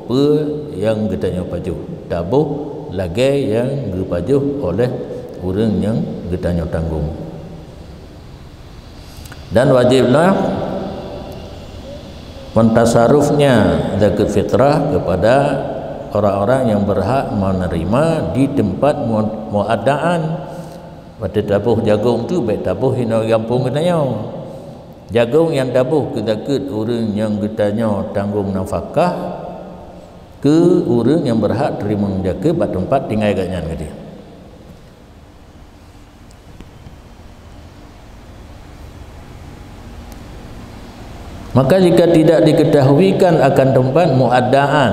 peue nyang geutanyoe pajoh, taboh lagée nyang geupajoh oleh ureuëng nyang geutanyoe tanggong. Dan wajiblah mentasarufnya zakat fitrah kepada orang-orang yang berhak menerima di tempat mu-, muadaan. Watée taboh jagong tu bék taboh inoe gampông geutanyoe. Jagong nyang taboh keu zakat ureuëng nyang geutanyoe tanggong nafakah keu ureuëng nyang berhak teurimong zakat bak teumpat tinggai geuh nyan geutanyoe. Maka jika tidak diketahuikan akan tempat muadaan,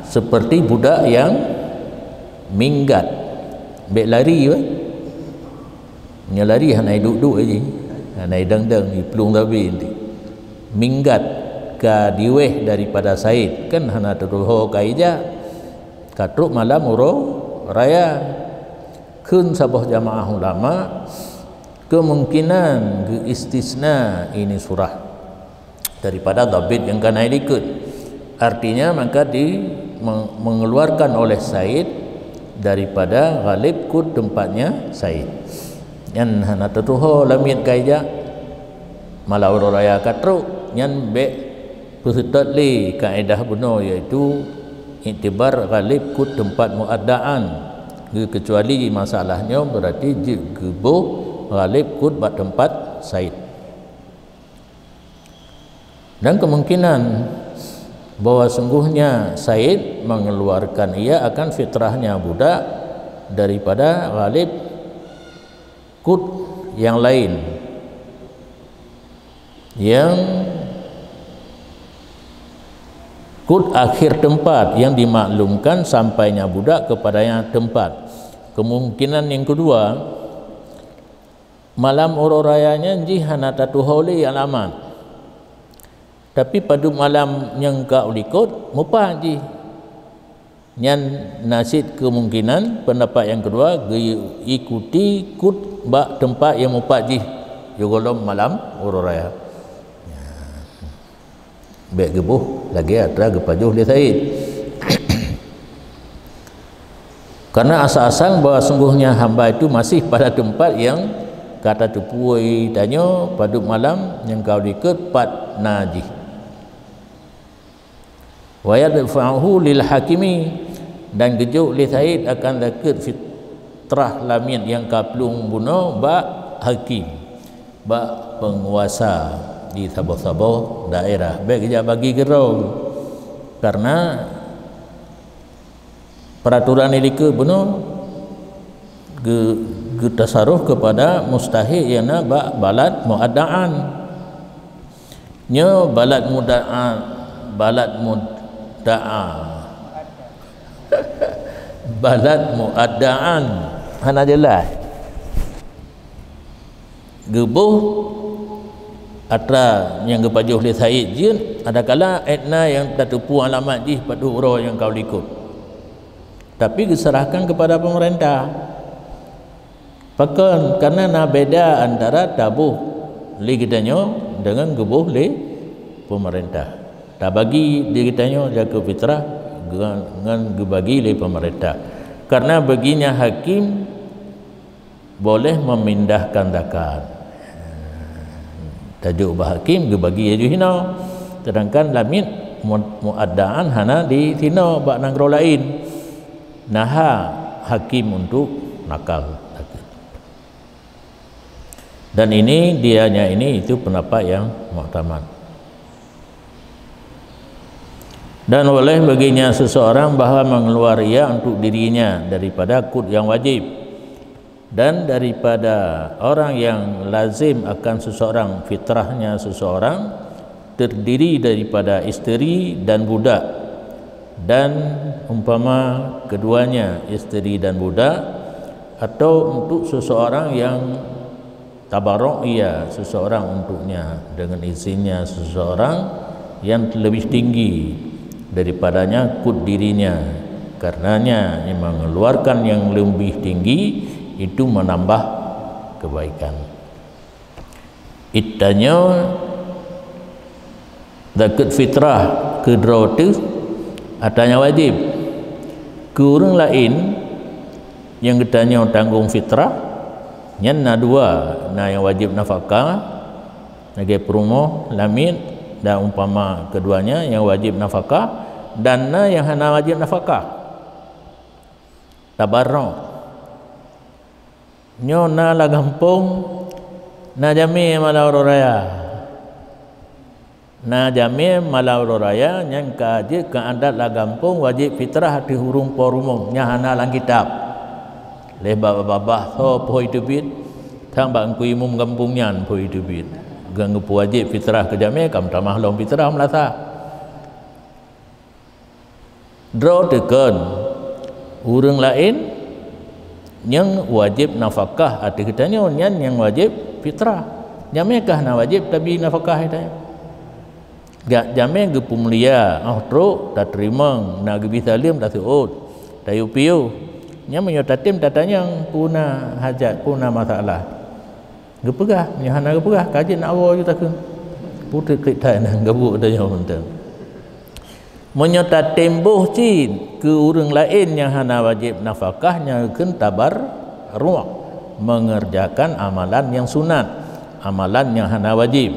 seperti budak yang minggat, bék lari, bah. Nyoe lari hana iduek-duek jih, hana idang-dang, iplueng sabe nanti. Minggat ka diweh daripada said, kan hana teutuho ka ijak, ka trok malam uroe raya. Kheun saboh jamaah ulama, kemungkinan geuistisna ini surah daripada dhabit nyang ka na ilikot. Artinya, maka di-, meng-, mengeluarkan oleh said daripada ghalib kut tempatnya said. Nyan hana teutuho lamiet ka ijak, malam uroe raya ka trok, nyan bék peuseutôt lé kaedah bunoe, yaitu iktibar ghalib kut tempat muadaan. Geukecuali masalah nyoe berarti jeuet geuboh ghalib kut bak tempat said. Dan kemungkinan bahwa sungguhnya said mengeluarkan ia akan fitrahnya budak daripada ghalib kut yang lain, yang kut akhir tempat yang dimaklumkan sampainya budak kepadanya tempat. Kemungkinan yang kedua, malam uroe raya nyan jih hana tatuho lé alamat. Tapi padub malam nyang ka u likot, mupat jih. Nyan na cit kemungkinan pendapat nyang keudua geuikuti kut bak teumpat nyang mupat jih, sigohlom malam uroe raya. Bék geuboh lagée atra geupajoh lé said. Karena asal-asal bahwa sungguhnya hamba itu masih pada tempat yang ka tateupeue tanyoe padub malam nyang ka u likot pat na jih. Wa yadfa'uhu lil hakimi, dan geujok lé said akan zakat fitrah lamiet nyang ka plueng bunoe bak hakim, bak peunguasa di saboh-saboh daerah. Bék geujak bagi keudroe, karena peraturan di likot bunoe geu-, geutasaruf kepada mustahik nyang na bak balad muadaan. Nyoe balad mudaa, balad mudaa. Balad muadaan. Hana jeulaih. Geuboh atra nyang geupajoh lé said jeuet, adakala etna nyang tateupeue alamat jih padub uroe nyang ka u likot. Tapi geuserahkan kepada pemerintah. Pakon? Karena na beda antara taboh Lé geutanyoe deungon geuboh lé peumeurintah. Tabagi di geutanyoe zakeuet fitrah ngon, ngon geubagi lé peumeurintah. Karena bagi nyang hakim boleh memindahkan zakat. Tajok bak hakim geubagi laju hinoe. Sedangkan lamiet mu-, muaddaan hana di sinoe bak nanggroe laén. Naha hakim untuk nakal zakat. Dan ini dianya ini itu pendapat yang muktamad. Dan boleh baginya seseorang bahwa mengeluar ia untuk dirinya daripada kut yang wajib, dan daripada orang yang lazim akan seseorang fitrahnya seseorang terdiri daripada isteri dan budak, dan umpama keduanya isteri dan budak, atau untuk seseorang yang tabarok ia seseorang untuknya dengan izinnya seseorang yang lebih tinggi daripadanya kut dirinya, karenanya mengeluarkan yang lebih tinggi itu menambah kebaikan. Itanyoe zakeuet fitrah keu droe teuh ata nyang wajéb. Keu ureuëng laén nyang geutanyoe tanggong fitrah, nyan na dua, na nyang wajéb nafakah, lagée peurumoh, lamiet, dan umpama keduanya nyang wajéb nafakah, dan na nyang hana wajéb nafakah. Tabarok. Nyoe na lam gampông, na jamé malam uroe raya. Na jamé malam uroe raya nyang ka jeuet keu adat lam gampông wajéb fitrah ateueh ureuëng po rumoh nyang hana lam kitab. Lé babah-babah soe po jiteubiet, sang bak teungku imum gampông nyan po jiteubiet. Geupeugah wajéb fitrah keu jamé, ka meutamah lom fitrah meulasa. Droe teuh kon, ureuëng laén nyang wajéb nafakah ateueh geutanyoe, nyan nyang wajéb fitrah. Jamé kah na wajéb tabi nafakah geutanyoe? Jak jamé geupeumulia, óh trok tateurimong, na geubri saleuem taseuôt, tayue piôh. Nyan meunyoe tatem tatanyong peue na hajat, peue na masalah. Geupeugah, meunyoe hana geupeugah, ka jeuet na woe ju takheun. Putéh klik that na geubuet tanyoe mantong. Meunyoe tatem boh cit keu ureuëng laén nyang hana wajéb nafakah nyang kheun tabarok, mengerjakan amalan nyang sunat, amalan nyang hana wajéb.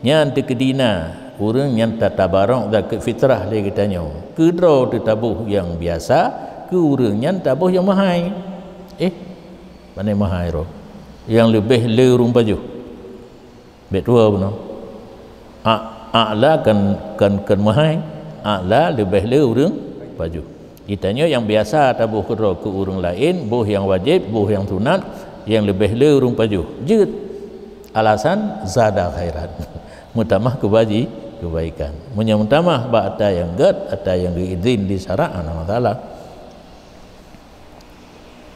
Nyan teukeudi na ureuëng nyang tatabarok zakeuet fitrah lé geutanyoe. Keu droe teuh taboh nyang biasa, keu ureuëng nyan taboh nyang meuhai. Eh, Pane meuhai roh. Nyang leubeh le ureuëng pajoh. Bék tuwo bunoe. A-, a'la kan, kan, kan meuhai. A'la leubeh le ureuëng pajoh. Geutanyoe nyang biasa taboh keudroe keu ureuëng laén, boh nyang wajéb, boh nyang sunat, nyang leubeh le ureuëng pajoh. Jeuet. Alasan zada khairan. Meutamah keubaji-, keubaikan. Meunyoe meutamah bak ata nyang gét, ata nyang geuidhin di syarak, hana masalah.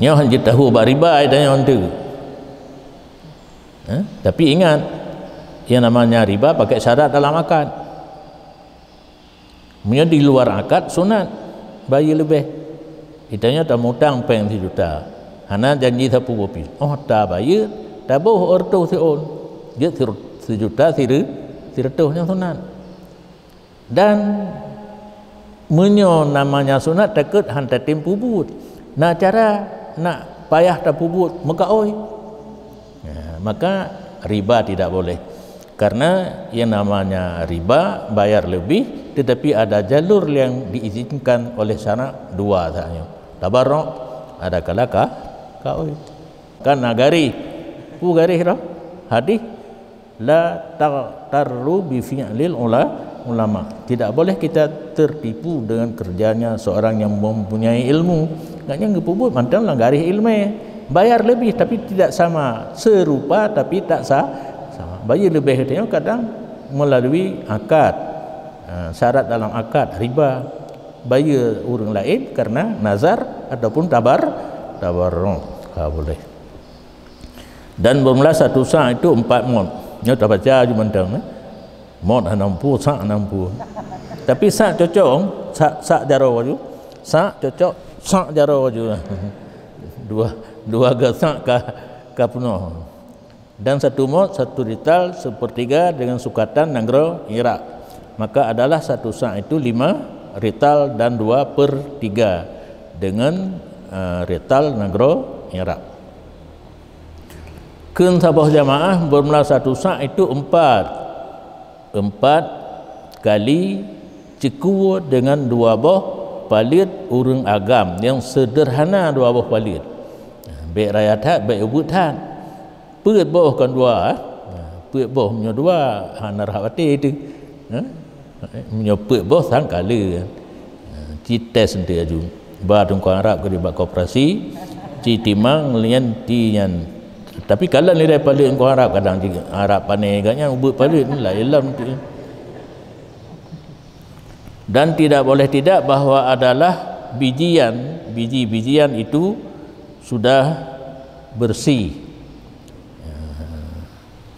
Nyoe han jeuet tahu bak riba, ita nyoe hantu. Eh? Tapi ingat, yang namanya riba pakai syarat dalam akad. Meunyoe di luar akad, sunat bayeue leubeh. Ita nyoe tamutang péng sijuta, hana janji sapeue pih. Oh, tabayeue, taboh reutôh siôn, jeuet sijuta sire-, sireutôh nyang sunat. Dan meunyoe namanya sunat, takot han tatem peubuet. Na cara nak payah tapeubuet, meukaôi. Nah, maka riba tidak boleh. Karena yang namanya riba bayar lebih, tetapi ada jalur yang diizinkan oleh syarak dua sahaja. Tabarok, ada kala ka kaôi. Kan na garéh. Pu garéh dah. Hadis la taghtarru bi fi'lil ula-, ulama. Tidak boleh kita tertipu dengan kerjanya seorang yang mempunyai ilmu. Agaknya geupeubuet mantong lam garéh ilmu. Bayar lebih tapi tidak sama, serupa tapi tak sa-, sama. Bayeue leubeh teuh kadang melalui akad. Ha, syarat dalam akad riba. Bayeue ureuëng laén karena nazar ataupun tabar-, tabarruk. Ha, boleh. Dan bermula satu sa' itu empat mot. Nyoe tabaca ju mantong, eh. Mot hana mampu, sa' hana mampu. Tapi sa' cocok, sa', sa' jaroe ju. Sa' cocok, sa' jaroe ju. Dua, dua ga sa' ka, ka peunoh. Dan satu mot, satu rital sepertiga dengan sukatan nanggroe Irak. Maka adalah satu sa' itu lima rital dan dua per tiga dengan, eh, rital nanggroe Irak. Kheun saboh jamaah, beureumeula satu sa' itu empat. Empat kali ceukue dengan dua boh paleuet ureuëng agam nyang seudeurhana dua boh paleuet. Bék raya that, bék ubeut that. Peuet boh kon dua, eh. Peuet boh, meunyoe dua, hana rhah watée teuh. Eh? Meunyoe peuet boh, sang kali. Eh, ci tes eunteuk aju. Ba teungku Arab keu di bak koperasi, ci timang lian ti nyan. Tapi kalon lidai paleuet teungku Arab, kadang ci Arab pane gak nyan ubeut paleuet, laén lom tu. Dan tidak boleh tidak bahwa adalah bijian, biji-bijian itu sudah bersih.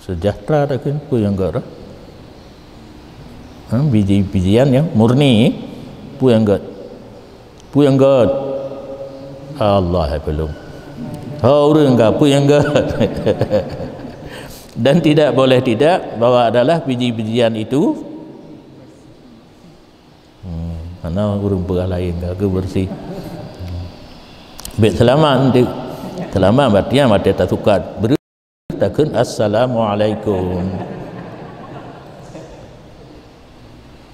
Sejahtera dah kan, peue nyang göt dah? Ha, biji-bijian nyang murni, peue nyang göt? Peue nyang göt? Allah hai pelung. Ho ureuëng ka, peue nyang göt? Dan tidak boleh tidak bahwa adalah biji-bijian itu, hmm, hana ureuëng peugah laén ka, keu bersih. Bék seulamat nanti. Seulamat berarti nyan watée tasukat breuh takheun assalamualaikum.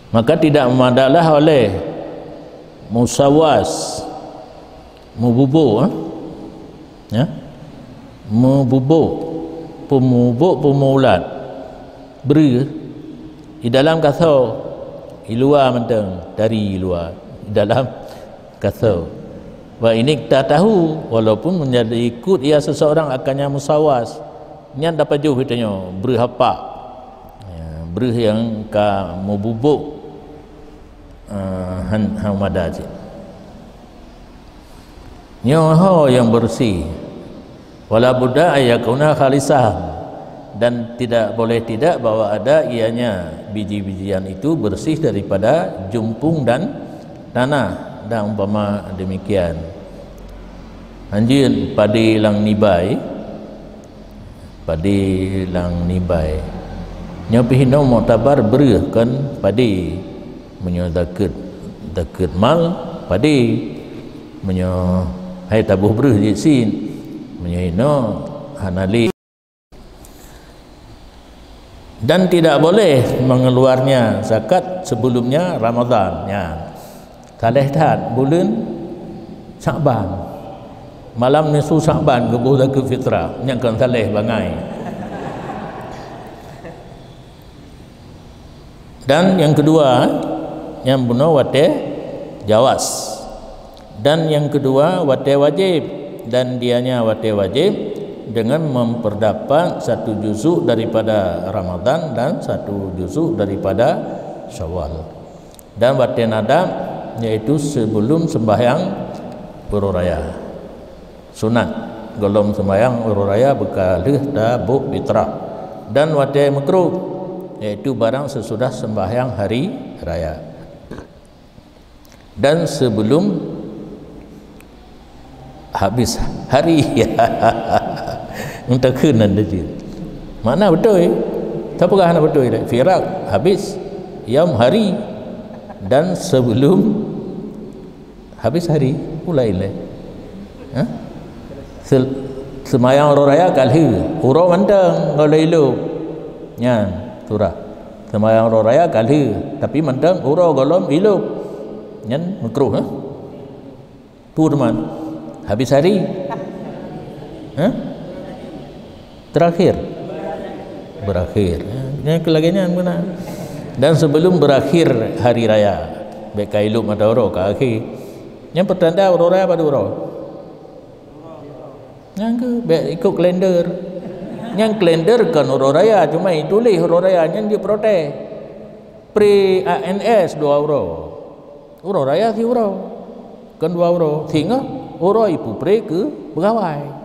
Maka tidak madalah oleh musawas, mububôk, eh? Ya? Mububôk, peumubôk, peumulat breuh di dalam kasoe, di luwa mantong, dari luwa, di dalam kasoe. Wa in iqtatahu, walaupun menjadi ikut ia seseorang akan nyang musawas, nyan tapajoh geutanyoe breuh apak. Ya, breuh nyang ka mububôk, eh, han, han mada cit. Nyoe ho nyang bersih. Wala budda ayyakuna khalisan, dan tidak boleh tidak bahwa ada ianya biji-bijian itu bersih daripada jumpung dan tanah, dan umpama demikian. Hanjeuet padé lam nibai, padé lam nibai. Nyoe pih hinoe muktabar breuh kon padé. Meunyoe zakeuet, zakeuet mal, padé. Meunyoe hai taboh breuh jih cit. Meunyoe hinoe hana lé. Dan tidak boleh mengeluarnya zakat sebelumnya Ramadan. Nyan. Saleh that buleuen Syakban. Malam nisfu Syakban geuboh zakeuet fitrah. Nyan kon saleh bangai. Dan yang kedua, nyang bunoe watée jawas. Dan yang kedua, watée wajéb. Dan dianya watée wajéb dengan memperdapat satu juzuk daripada Ramadan dan satu juzuk daripada Syawal. Dan watée nadab, yaitu sebelum sembahyang uroe raya. Sunat, gohlom sembahyang uroe raya beuka lheueh taboh fitrah. Dan watée meukruh, yaitu barang sesudah sembahyang hari raya. Dan sebelum habis hari. Meutakheun nan teuh. Makna beutôi. Tapi hana beutôi lé. Firaq habis yaum hari dan sebelum habis hari pulai lé. Ha? Sel-, seumayang uroe raya ka lheueh, uroe mantong gohlom ilop. Nyan surah. Seumayang uroe raya ka lheueh, tapi mantong uroe gohlom ilop. Nyan meukruh, ha? Peue teuma? Habis hari? Hah? Terakhir? Berakhir. Nyang keu lagée nyan beuna. Dan sebelum berakhir hari raya, bék ka ilop mata uroe ka akhé. Nyang peutanda uroe raya padub uroe? Nyang keu bék ikot kalender. Nyang kalender kon uroe raya, cuma ituléh uroe raya nyan jiprotes. Pre A N S dua uroe. Uroe raya siuroe. Kon dua uroe. Singoh uroe ipupre keu beugawai.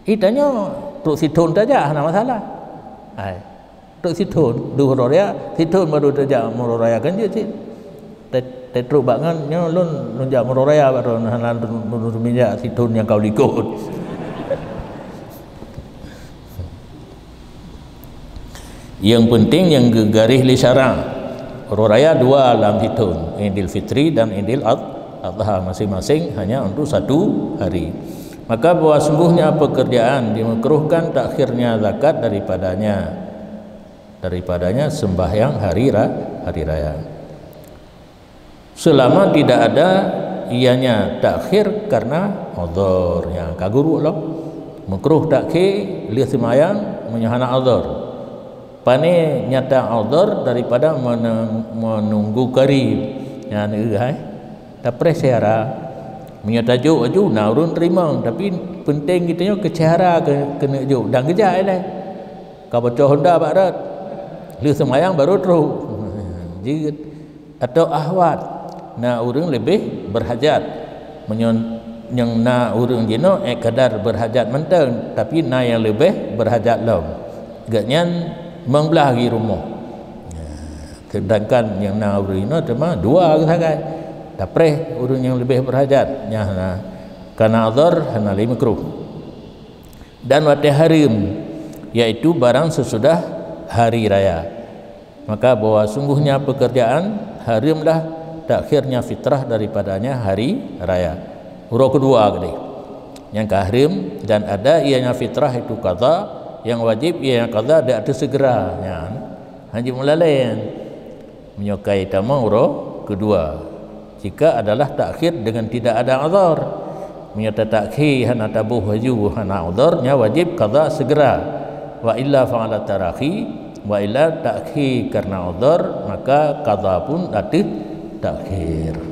Itanyoe trok sithon tajak hana masalah. Hai. Trok sithon, dua uroe raya, sithon baru tajak uroe raya kan jeuet cit. Te-, te trok bak ngon nyoe lôn, lôn jak uroe raya baru hana lôn, lôn, lôn minyak sithon nyang ka likot. Yang penting yang geugaréh lé syara'. Uroe raya dua lam sithon, Idul Fitri dan Idul Ad-, Adha, masing-masing hanya untuk satu hari. Maka bahwa sungguhnya pekerjaan dimakruhkan takhirnya zakat daripadanya, daripadanya sembahyang hari ra-, hari raya. Selama tidak ada ianya takhir karena uzur. Ya, ka guruk lom. Makruh takhir lheueh seumayang meunyoe hana uzur. Pane nyata uzur daripada menung-, menunggu qari. Nyan eu hai. Tapreh syara. Meunyoe tajok aju na ureuëng teurimong, tapi penting geutanyoe keu syara keu-, keuneuk jok dan geujak ilée. Ka bocoh honda bak rot. Lheueh seumayang baru trok. Jeuet. Atau ahwat, na ureuëng leubeh berhajat. Meunyoe nyang na ureuëng jinoe ék kadar berhajat mantong, tapi na nyang leubeh berhajat lom. Gobnyan meublah di rumoh. Sedangkan nyang na ureuëng jinoe teuma dua sagai. Tapreh ureuëng nyang leubeh berhajat. Nyan na kana uzur hana lé makruh. Dan watée hareuem, yaitu barang sesudah hari raya. Maka bahwa sungguhnya pekerjaan hareuemlah takhirnya fitrah daripadanya hari raya. Uroe keudua keudeh. Nyang ka hareuem dan ada ianya fitrah itu qadha, yang wajib ianya qadha di ateueh segera. Nyan, hana jeuet meulalée nyan. Meunyoe ka itamong uroe keudua, jika adalah takhir dengan tidak ada uzur. Meunyoe tatakhir hana taboh aju hana uzur, nyan wajib qadha segera. Wa illa fa'ala tarakhi, wa illa takhir karena uzur, maka qadha pun ateueh takhir.